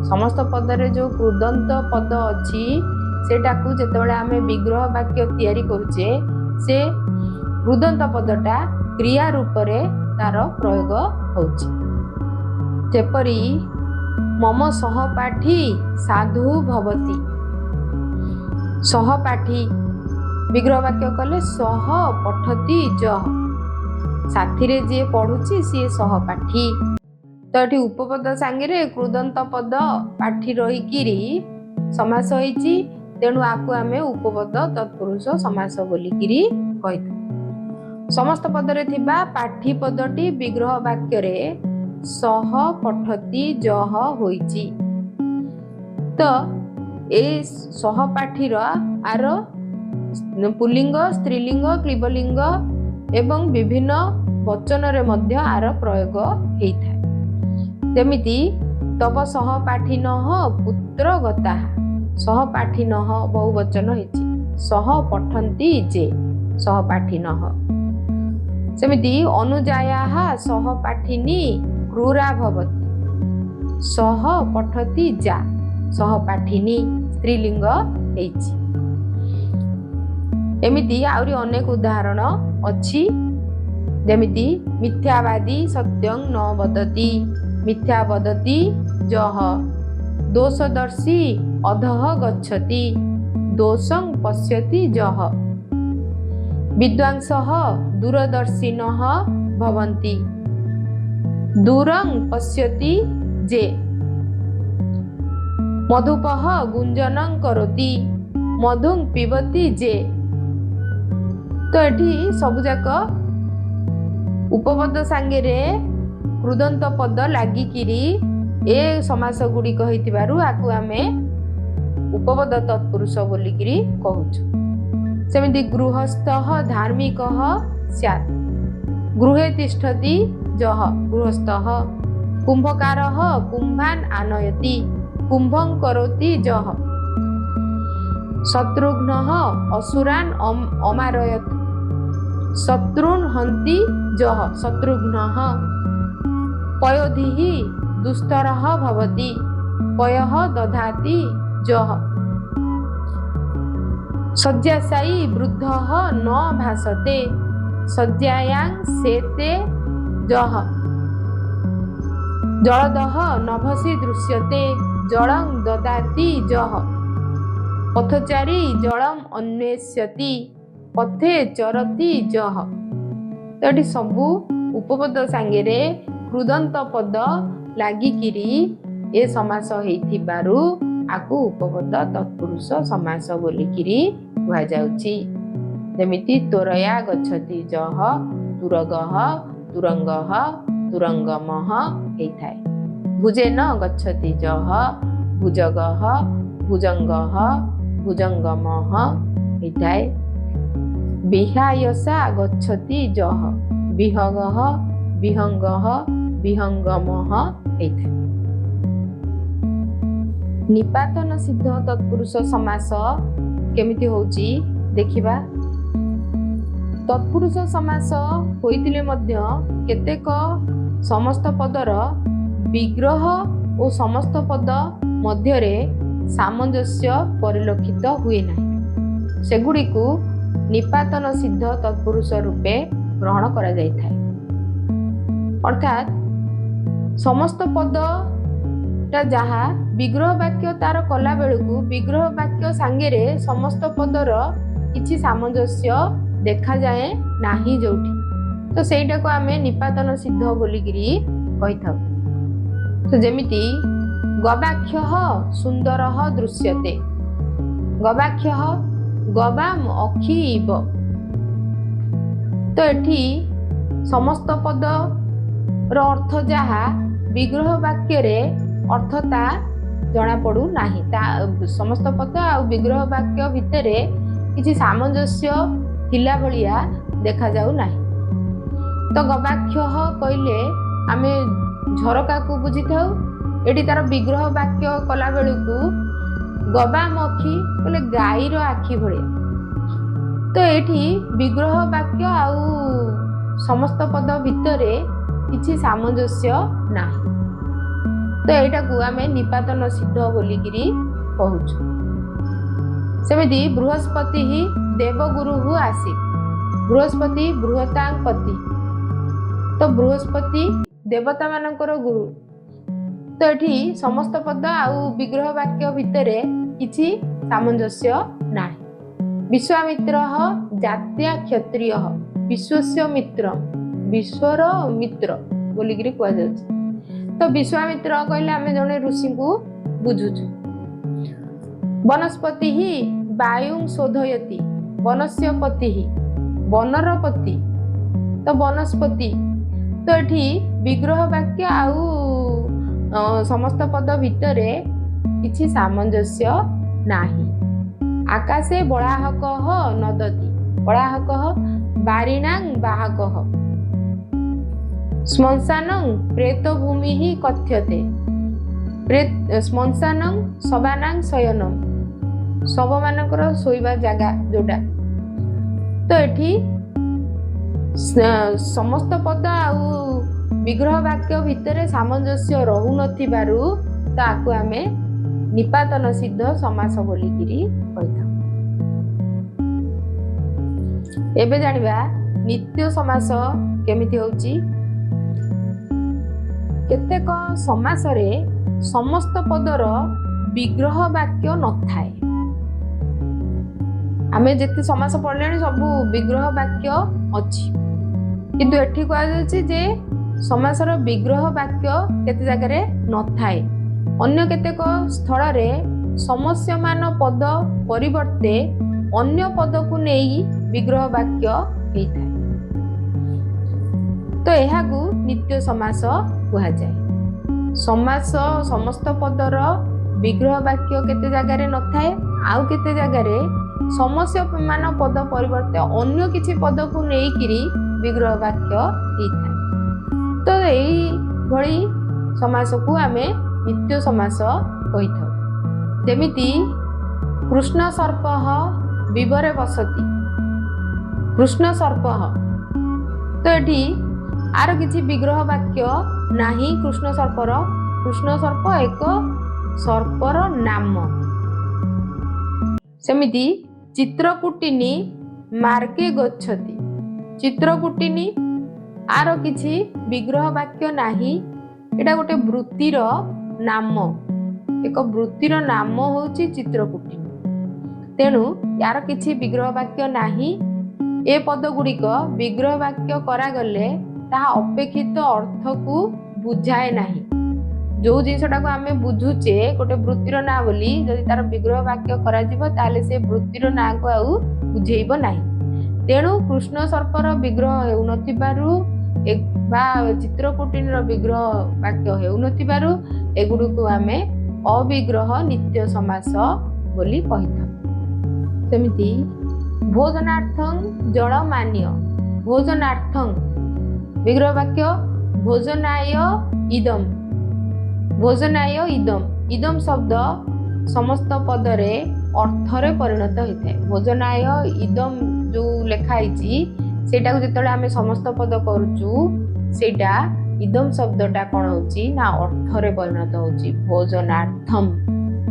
ସମସ୍ତ ପଦରେ ଯୋଉ କୃଦନ୍ତ ପଦ ଅଛି, ସେଟାକୁ ଯେତେବେଳେ ଆମେ ବିଗ୍ରହ ବାକ୍ୟ ତିଆରି କରୁଛେ, ସେ କୃଦନ୍ତ ପଦଟା କ୍ରିୟା ରୂପରେ ତାର ପ୍ରୟୋଗ ହଉଛି। ଯେପରି ମମ ସହପାଠୀ ସାଧୁ ଭବତି। ସହପାଠୀ ବିଗ୍ରହ ବାକ୍ୟ କଲେ ସହ ପଠତି ଯଃ, ସାଥିରେ ଯିଏ ପଢୁଛି ସିଏ ସହପାଠୀ। ତ ଏଠି ଉପପଦ ସାଙ୍ଗରେ କୃଦନ୍ତ ପଦ ପାଠୀ ରହିକିରି ସମାସ ହେଇଛି। ତେଣୁ ଆକୁ ଆମେ ଉପପଦ ତତ୍ପୁରୁଷ ସମାସ ବୋଲିକିରି କହିଥାଉ। ସମସ୍ତ ପଦରେ ଥିବା ପାଠୀ ପଦଟି ବିଗ୍ରହ ବାକ୍ୟରେ ସହ ପଠତି ଯହ ହୋଇଛି। ତ ଏ ସହପାଠୀର ଆର ପୁଲ୍ଲିଙ୍ଗ, ସ୍ତ୍ରୀଲିଙ୍ଗ, କ୍ଲିବଲିଙ୍ଗ ଏବଂ ବିଭିନ୍ନ ବଚନରେ ମଧ୍ୟ ଆର ପ୍ରୟୋଗ ହେଇଥାଏ। ଯେମିତି ତବ ସହପାଠିନଃ ପୁତ୍ର ଗତାଃ। ସହପାଠିନଃ ବହୁ ବଚନ ହେଇଛି। ସହ ପଠନ୍ତି ଯେ ସହପାଠିନଃ। ସେମିତି ଅନୁଜାୟାଃ ସହପାଠିନୀ କ୍ରୂରା ଭବତି। ସହ ପଠତି ଯା ସହପାଠିନୀ, ସ୍ତ୍ରୀଲିଙ୍ଗ ହେଇଛି। ଏମିତି ଆହୁରି ଅନେକ ଉଦାହରଣ ଅଛି। ଯେମିତି ମିଥ୍ୟାବାଦୀ ସତ୍ୟଂ ନ ବଦତି। ମିଥ୍ୟା ବଦତି ଯଃ। ଦୋଷଦର୍ଶୀ ଅଧଃ ଗଚ୍ଛତି। ଦୋଷଂ ପଶ୍ୟତି ଯଃ। ବିଦ୍ୱାଂସଃ ଦୂରଦର୍ଶିନଃ ଭବନ୍ତି। ଦୂରଂ ପଶ୍ୟତି ଯେ। ମଧୁପଃ ଗୁଞ୍ଜନଂ କରୋତି। ମଧୁଂ ପିବତି ଯେ। ତ ଏଠି ସବୁଯାକ ଉପପଦ ସାଙ୍ଗରେ କୃଦନ୍ତ ପଦ ଲାଗିକିରି ଏ ସମାସ ଗୁଡ଼ିକ ହେଇଥିବାରୁ ଆକୁ ଆମେ ଉପପଦ ତତ୍ପୁରୁଷ ବୋଲିକିରି କହୁଛୁ। ସେମିତି ଗୃହସ୍ଥଃ ଧାର୍ମିକଃ ସ୍ୟାତ୍। ଗୃହେ ତିଷ୍ଠତି ଯଃ ଗୃହସ୍ଥଃ। କୁମ୍ଭକାରଃ କୁମ୍ଭାନ୍ ଆନୟତି। କୁମ୍ଭଂ କରୋତି ଯଃ। ଶତ୍ରୁଘ୍ନଃ ଅସୁରାନ୍ ଅମାରୟତ୍। ଶତ୍ରୁନ୍ ହନ୍ତି ଯଃ ଶତ୍ରୁଘ୍ନଃ। ପୟୋଧିଃ ଦୁସ୍ତରଃ ଭବତି। ପୟଃ ଦଧାତି ଯଃ। ଶଯ୍ୟାଶାୟୀ ବୃଦ୍ଧଃ ନ ଭାସତେ। ଶଯ୍ୟାୟାଂ ଶେତେ ଯଃ। ଜଳଦଃ ନଭସି ଦୃଶ୍ୟତେ। ଜଳଂ ଦଦାତି ଯଃ। ପଥଚାରୀ ଜଳମ୍ ଅନ୍ୱେଷ୍ୟତି। ପଥେ ଚରତି ଯଃ। ତ ଏଠି ସବୁ ଉପପଦ ସାଙ୍ଗରେ କୃଦନ୍ତ ପଦ ଲାଗିକିରି ଏ ସମାସ ହେଇଥିବାରୁ ଆକୁ ଉପପଦ ତତ୍ପୁରୁଷ ସମାସ ବୋଲିକିରି କୁହାଯାଉଛି। ଯେମିତି ତ୍ୱରୟା ଗଚ୍ଛତି ଯଃ ତୁରଗଃ, ତୁରଙ୍ଗଃ, ତୁରଙ୍ଗମଃ ହେଇଥାଏ। ଭୁଜେନ ଗଚ୍ଛତି ଯଃ ଭୁଜଗଃ, ଭୁଜଙ୍ଗଃ, ଭୁଜଙ୍ଗମଃ ହେଇଥାଏ। ବିହାୟସା ଗଚ୍ଛତି ଯଃ ବିହଗଃ, ବିହଙ୍ଗଃ, ବିହଙ୍ଗମଃ ହେଇଥାଏ। ନିପାତନ ସିଦ୍ଧ ତତ୍ପୁରୁଷ ସମାସ କେମିତି ହଉଛି ଦେଖିବା। ତତ୍ପୁରୁଷ ସମାସ ହୋଇଥିଲେ ମଧ୍ୟ କେତେକ ସମସ୍ତ ପଦର ବିଗ୍ରହ ଓ ସମସ୍ତ ପଦ ମଧ୍ୟରେ ସାମଞ୍ଜସ୍ୟ ପରିଲକ୍ଷିତ ହୁଏ ନାହିଁ। ସେଗୁଡ଼ିକୁ ନିପାତନ ସିଦ୍ଧ ତତ୍ପୁରୁଷ ରୂପେ ଗ୍ରହଣ କରାଯାଇଥାଏ। ଅର୍ଥାତ୍ ସମସ୍ତ ପଦଟା ଯାହା, ବିଗ୍ରହ ବାକ୍ୟ ତାର କଲା ବେଳକୁ ବିଗ୍ରହ ବାକ୍ୟ ସାଙ୍ଗରେ ସମସ୍ତ ପଦର କିଛି ସାମଞ୍ଜସ୍ୟ ଦେଖାଯାଏ ନାହିଁ ଯୋଉଠି, ତ ସେଇଟାକୁ ଆମେ ନିପାତନ ସିଦ୍ଧ ବୋଲିକିରି କହିଥାଉ। ତ ଯେମିତି ଗବାକ୍ଷଃ ସୁନ୍ଦରଃ ଦୃଶ୍ୟତେ। ଗବାକ୍ଷଃ ଗବାମ ଅକ୍ଷି ଇବ। ତ ଏଠି ସମସ୍ତ ପଦର ଅର୍ଥ ଯାହା, ବିଗ୍ରହ ବାକ୍ୟରେ ଅର୍ଥ ତା ଜଣାପଡୁ ନାହିଁ। ତା ସମସ୍ତ ପଦ ଆଉ ବିଗ୍ରହ ବାକ୍ୟ ଭିତରେ କିଛି ସାମଞ୍ଜସ୍ୟ ଥିଲା ଭଳିଆ ଦେଖାଯାଉ ନାହିଁ। ତ ଗବାକ୍ଷ କହିଲେ ଆମେ ଝରକାକୁ ବୁଝିଥାଉ। ଏଠି ତାର ବିଗ୍ରହ ବାକ୍ୟ କଲା ବେଳକୁ ଗବାମଖି ବୋଲେ ଗାଈର ଆଖି ଭଳିଆ। ତ ଏଇଠି ବିଗ୍ରହ ବାକ୍ୟ ଆଉ ସମସ୍ତ ପଦ ଭିତରେ କିଛି ସାମଞ୍ଜସ୍ୟ ନାହିଁ। ତ ଏଇଟାକୁ ଆମେ ନିପାତନ ସିଦ୍ଧ ବୋଲିକିରି କହୁଛୁ। ସେମିତି ବୃହସ୍ପତି ହିଁ ଦେବଗୁରୁ ଆସି, ବୃହସ୍ପତି ବୃହତାଂ ପତି। ତ ବୃହସ୍ପତି ଦେବତା ମାନଙ୍କର ଗୁରୁ। ତ ଏଠି ସମସ୍ତ ପଦ ଆଉ ବିଗ୍ରହ ବାକ୍ୟ ଭିତରେ କିଛି ସାମଞ୍ଜସ୍ୟ ନାହିଁ। ବିଶ୍ୱାମିତ୍ର ଜାତ୍ୟା କ୍ଷତ୍ରିୟ ବିଶ୍ୱସ୍ୟ ମିତ୍ର, ବିଶ୍ୱର ମିତ୍ର ବୋଲିକିରି କୁହାଯାଉଛି। ତ ବିଶ୍ୱାମିତ୍ର କହିଲେ ଆମେ ଜଣେ ଋଷିଙ୍କୁ ବୁଝୁଛୁ। ବନସ୍ପତି ହିଁ ବାୟୁଂ ଶୋଧୟତି ବନସ୍ୟ ପତି, ବନର ପତି। ତ ବନସ୍ପତି, ତ ଏଠି ବିଗ୍ରହ ବାକ୍ୟ ଆଉ ସମସ୍ତ ପଦ ଭିତରେ କିଛି ସାମଞ୍ଜସ୍ୟ ନାହିଁ। ଆକାଶେ ବଳାହକ ନଦତି ବଳାହକ ବାରିଣାଂ ବାହକ। ଶ୍ମଶାନଂ ପ୍ରେତ ଭୂମି ହିଁ କଥ୍ୟତେ, ଶ୍ମଶାନଂ ଶବାନାଂ ଶୟନಂ, ଶବମାନଙ୍କର ଶୋଇବା ଜାଗା ଯୋଉଟା। ତ ଏଠି ସମସ୍ତ ପଦ ଆଉ ବିଗ୍ରହ ବାକ୍ୟ ଭିତରେ ସାମଞ୍ଜସ୍ୟ ରହୁନଥିବାରୁ ତାକୁ ଆମେ ନିପାତନ ସିଦ୍ଧ ସମାସ ବୋଲିକିରି କହିଥାଉ। ଏବେ ଜାଣିବା ନିତ୍ୟ ସମାସ କେମିତି ହଉଛି। କେତେକ ସମାସରେ ସମସ୍ତ ପଦର ବିଗ୍ରହ ବାକ୍ୟ ନଥାଏ। ଆମେ ଯେତେ ସମାସ ପଢିଲେଣି ସବୁ ବିଗ୍ରହ ବାକ୍ୟ ଅଛି, କିନ୍ତୁ ଏଠି କୁହାଯାଉଛି ଯେ ସମାସର ବିଗ୍ରହ ବାକ୍ୟ କେତେ ଜାଗାରେ ନଥାଏ। ଅନ୍ୟ କେତେକ ସ୍ଥଳରେ ସମସ୍ୟମାନ ପଦ ପରିବର୍ତ୍ତେ ଅନ୍ୟ ପଦକୁ ନେଇ ବିଗ୍ରହ ବାକ୍ୟ ହେଇଥାଏ। ତ ଏହାକୁ ନିତ୍ୟ ସମାସ କୁହାଯାଏ। ସମାସ ସମସ୍ତ ପଦର ବିଗ୍ରହ ବାକ୍ୟ କେତେ ଜାଗାରେ ନଥାଏ, ଆଉ କେତେ ଜାଗାରେ ସମସ୍ୟମାନ ପଦ ପରିବର୍ତ୍ତେ ଅନ୍ୟ କିଛି ପଦକୁ ନେଇକିରି ବିଗ୍ରହ ବାକ୍ୟ ହେଇଥାଏ। ତ ଏଇଭଳି ସମାସକୁ ଆମେ ନିତ୍ୟ ସମାସ କହିଥାଉ। ଯେମିତି କୃଷ୍ଣ ସର୍ପଃ ବିବରେ ବସତି, କୃଷ୍ଣ ସର୍ପଃ। ତ ଏଠି ଆର କିଛି ବିଗ୍ରହ ବାକ୍ୟ ନାହିଁ। କୃଷ୍ଣ ସର୍ପର, କୃଷ୍ଣ ସର୍ପ ଏକ ସର୍ପର ନାମ। ସେମିତି ଚିତ୍ରକୁଟିନୀ ମାର୍ଗେ ଗଚ୍ଛତି, ଚିତ୍ରକୁଟିନୀ ଆର କିଛି ବିଗ୍ରହ ବାକ୍ୟ ନାହିଁ। ଏଇଟା ଗୋଟେ ବୃତ୍ତିର ନାମ, ଏକ ବୃତ୍ତିର ନାମ ହଉଛି ଚିତ୍ରକୁଟିନୀ। ତେଣୁ ୟାର କିଛି ବିଗ୍ରହ ବାକ୍ୟ ନାହିଁ। ଏ ପଦ ଗୁଡ଼ିକ ବିଗ୍ରହ ବାକ୍ୟ କରାଗଲେ ତାହା ଅପେକ୍ଷିତ ଅର୍ଥକୁ ବୁଝାଏ ନାହିଁ। ଯୋଉ ଜିନିଷଟାକୁ ଆମେ ବୁଝୁଛେ ଗୋଟେ ବୃତ୍ତିର ନାଁ ବୋଲି, ଯଦି ତାର ବିଗ୍ରହ ବାକ୍ୟ କରାଯିବ ତାହେଲେ ସେ ବୃତ୍ତିର ନାଁକୁ ଆଉ ବୁଝେଇବ ନାହିଁ। ତେଣୁ କୃଷ୍ଣ ସର୍ପର ବିଗ୍ରହ ହେଉନଥିବାରୁ ବା ଚିତ୍ରକୁଟିନୀର ବିଗ୍ରହ ବାକ୍ୟ ହେଉନଥିବାରୁ ଏଗୁଡ଼ିକୁ ଆମେ ଅବିଗ୍ରହ ନିତ୍ୟ ସମାସ ବୋଲି କହିଥାଉ। ସେମିତି ଭୋଜନାର୍ଥଂ ଜଳ ମାନ୍ୟ, ଭୋଜନାର୍ଥଂ ବିଗ୍ରହ ବାକ୍ୟ ଭୋଜନାୟ ଇଦମ୍, ଭୋଜନାୟ ଇଦମ୍। ଇଦମ୍ ଶବ୍ଦ ସମସ୍ତ ପଦରେ ଅର୍ଥରେ ପରିଣତ ହେଇଥାଏ। ଭୋଜନାୟ ଇଦମ୍ ଯୋଉ ଲେଖା ହେଇଛି ସେଇଟାକୁ ଯେତେବେଳେ ଆମେ ସମସ୍ତ ପଦ କରୁଛୁ, ସେଇଟା ଇଦମ୍ ଶବ୍ଦଟା କଣ ହଉଛି ନା ଅର୍ଥରେ ପରିଣତ ହଉଛି, ଭୋଜନାର୍ଥମ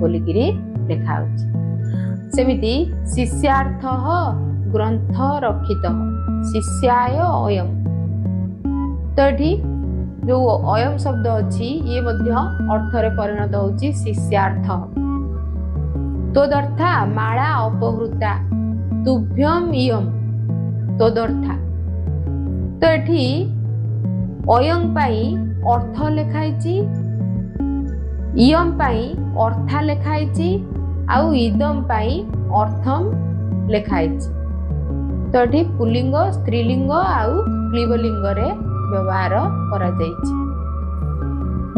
ବୋଲିକିରି ଲେଖା ହଉଛି। ସେମିତି ଶିଷ୍ୟାର୍ଥ ଗ୍ରନ୍ଥ ରକ୍ଷିତ ଶିଷ୍ୟାୟ ଅୟମ। ତ ଏଠି ଯୋଉ ଅୟମ ଶବ୍ଦ ଅଛି ଇଏ ମଧ୍ୟ ଅର୍ଥରେ ପରିଣତ ହଉଛି, ଶିଷ୍ୟାର୍ଥ। ତଦର୍ଥା ମାଳା ଅପହୃତା ତୁଭ୍ୟମ ଇୟମ ତଦର୍ଥା। ତ ଏଠି ଅୟଂ ପାଇଁ ଅର୍ଥ ଲେଖା ହେଇଛି, ଇୟମ ପାଇଁ ଅର୍ଥା ଲେଖା ହେଇଛି, ଆଉ ଇଦମ ପାଇଁ ଅର୍ଥମ ଲେଖା ହେଇଛି। ତ ଏଠି ପୁଲ୍ଲିଙ୍ଗ, ସ୍ତ୍ରୀଲିଙ୍ଗ ଆଉ କ୍ଳୀବଲିଙ୍ଗରେ ବ୍ୟବହାର କରାଯାଇଛି।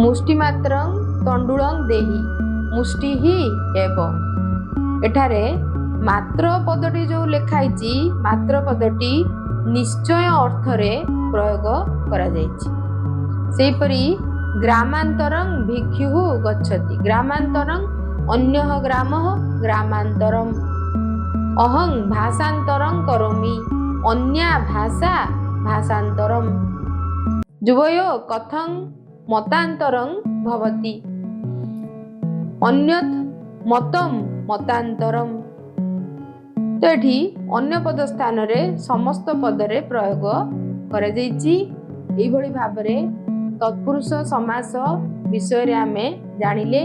ମୁଷ୍ଟିମାତ୍ରଂ ତଣ୍ଡୁଳଂ ଦେହି ମୁଷ୍ଟି ହିଁ ହେବ। ଏଠାରେ ମାତ୍ର ପଦଟି ଯେଉଁ ଲେଖା ହେଇଛି, ମାତ୍ର ପଦଟି ନିଶ୍ଚୟ ଅର୍ଥରେ ପ୍ରୟୋଗ କରାଯାଇଛି। ସେହିପରି ଗ୍ରାମାନ୍ତରଂ ଭିକ୍ଷୁ ଗଚ୍ଛତି, ଗ୍ରାମାନ୍ତରଂ ଅନ୍ୟଃ ଗ୍ରାମଃ ଗ୍ରାମାନ୍ତରಂ। ଅହଂ ଭାଷାନ୍ତରଂ କରୋମି, ଅନ୍ୟା ଭାଷା ଭାଷାନ୍ତରಂ। ଯୁବୟୋ କଥଂ ମତାନ୍ତରଂ ଭବତି, ଅନ୍ୟତ୍ ମତମ୍ ମତାନ୍ତରମ୍। ତ ଏଠି ଅନ୍ୟ ପଦ ସ୍ଥାନରେ ସମସ୍ତ ପଦରେ ପ୍ରୟୋଗ କରାଯାଇଛି। ଏଇଭଳି ଭାବରେ ତତ୍ପୁରୁଷ ସମାସ ବିଷୟରେ ଆମେ ଜାଣିଲେ।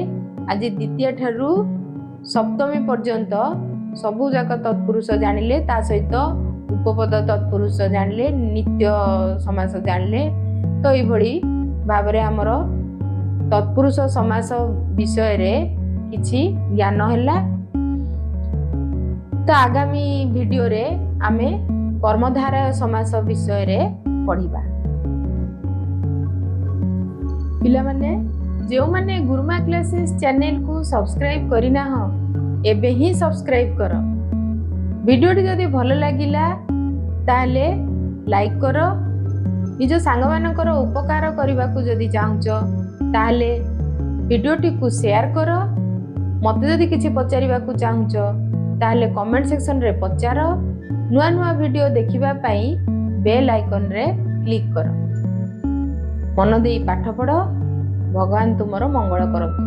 ଆଜି ଦ୍ୱିତୀୟ ଠାରୁ ସପ୍ତମୀ ପର୍ଯ୍ୟନ୍ତ ସବୁ ଯାକ ତତ୍ପୁରୁଷ ଜାଣିଲେ, ତା ସହିତ ଉପପଦ ତତ୍ପୁରୁଷ ଜାଣିଲେ, ନିତ୍ୟ ସମାସ ଜାଣିଲେ। ତ ଏଇଭଳି ଭାବରେ ଆମର ତତ୍ପୁରୁଷ ସମାସ ବିଷୟରେ କିଛି ଜ୍ଞାନ ହେଲା। ତ ଆଗାମୀ ଭିଡ଼ିଓରେ ଆମେ କର୍ମଧାରୟ ସମାସ ବିଷୟରେ ପଢ଼ିବା। ପିଲାମାନେ, ଯେଉଁମାନେ ଗୁରୁମା କ୍ଲାସେସ୍ ଚ୍ୟାନେଲକୁ ସବସ୍କ୍ରାଇବ୍ କରିନାହଁ, ଏବେ ହିଁ ସବସ୍କ୍ରାଇବ୍ କର। ଭିଡ଼ିଓଟି ଯଦି ଭଲ ଲାଗିଲା, ତାହେଲେ ଲାଇକ୍ କର। ନିଜ ସାଙ୍ଗମାନଙ୍କର ଉପକାର କରିବାକୁ ଯଦି ଚାହୁଁଛ, ତାହେଲେ ଭିଡ଼ିଓଟିକୁ ସେୟାର କର। ମୋତେ ଯଦି କିଛି ପଚାରିବାକୁ ଚାହୁଁଛ, ତାହେଲେ କମେଣ୍ଟ ସେକ୍ସନରେ ପଚାର। ନୂଆ ନୂଆ ଭିଡ଼ିଓ ଦେଖିବା ପାଇଁ ବେଲ୍ ଆଇକନରେ କ୍ଲିକ୍ କର। ମନ ଦେଇ ପାଠ ପଢ଼। ଭଗବାନ ତୁମର ମଙ୍ଗଳ କରନ୍ତୁ।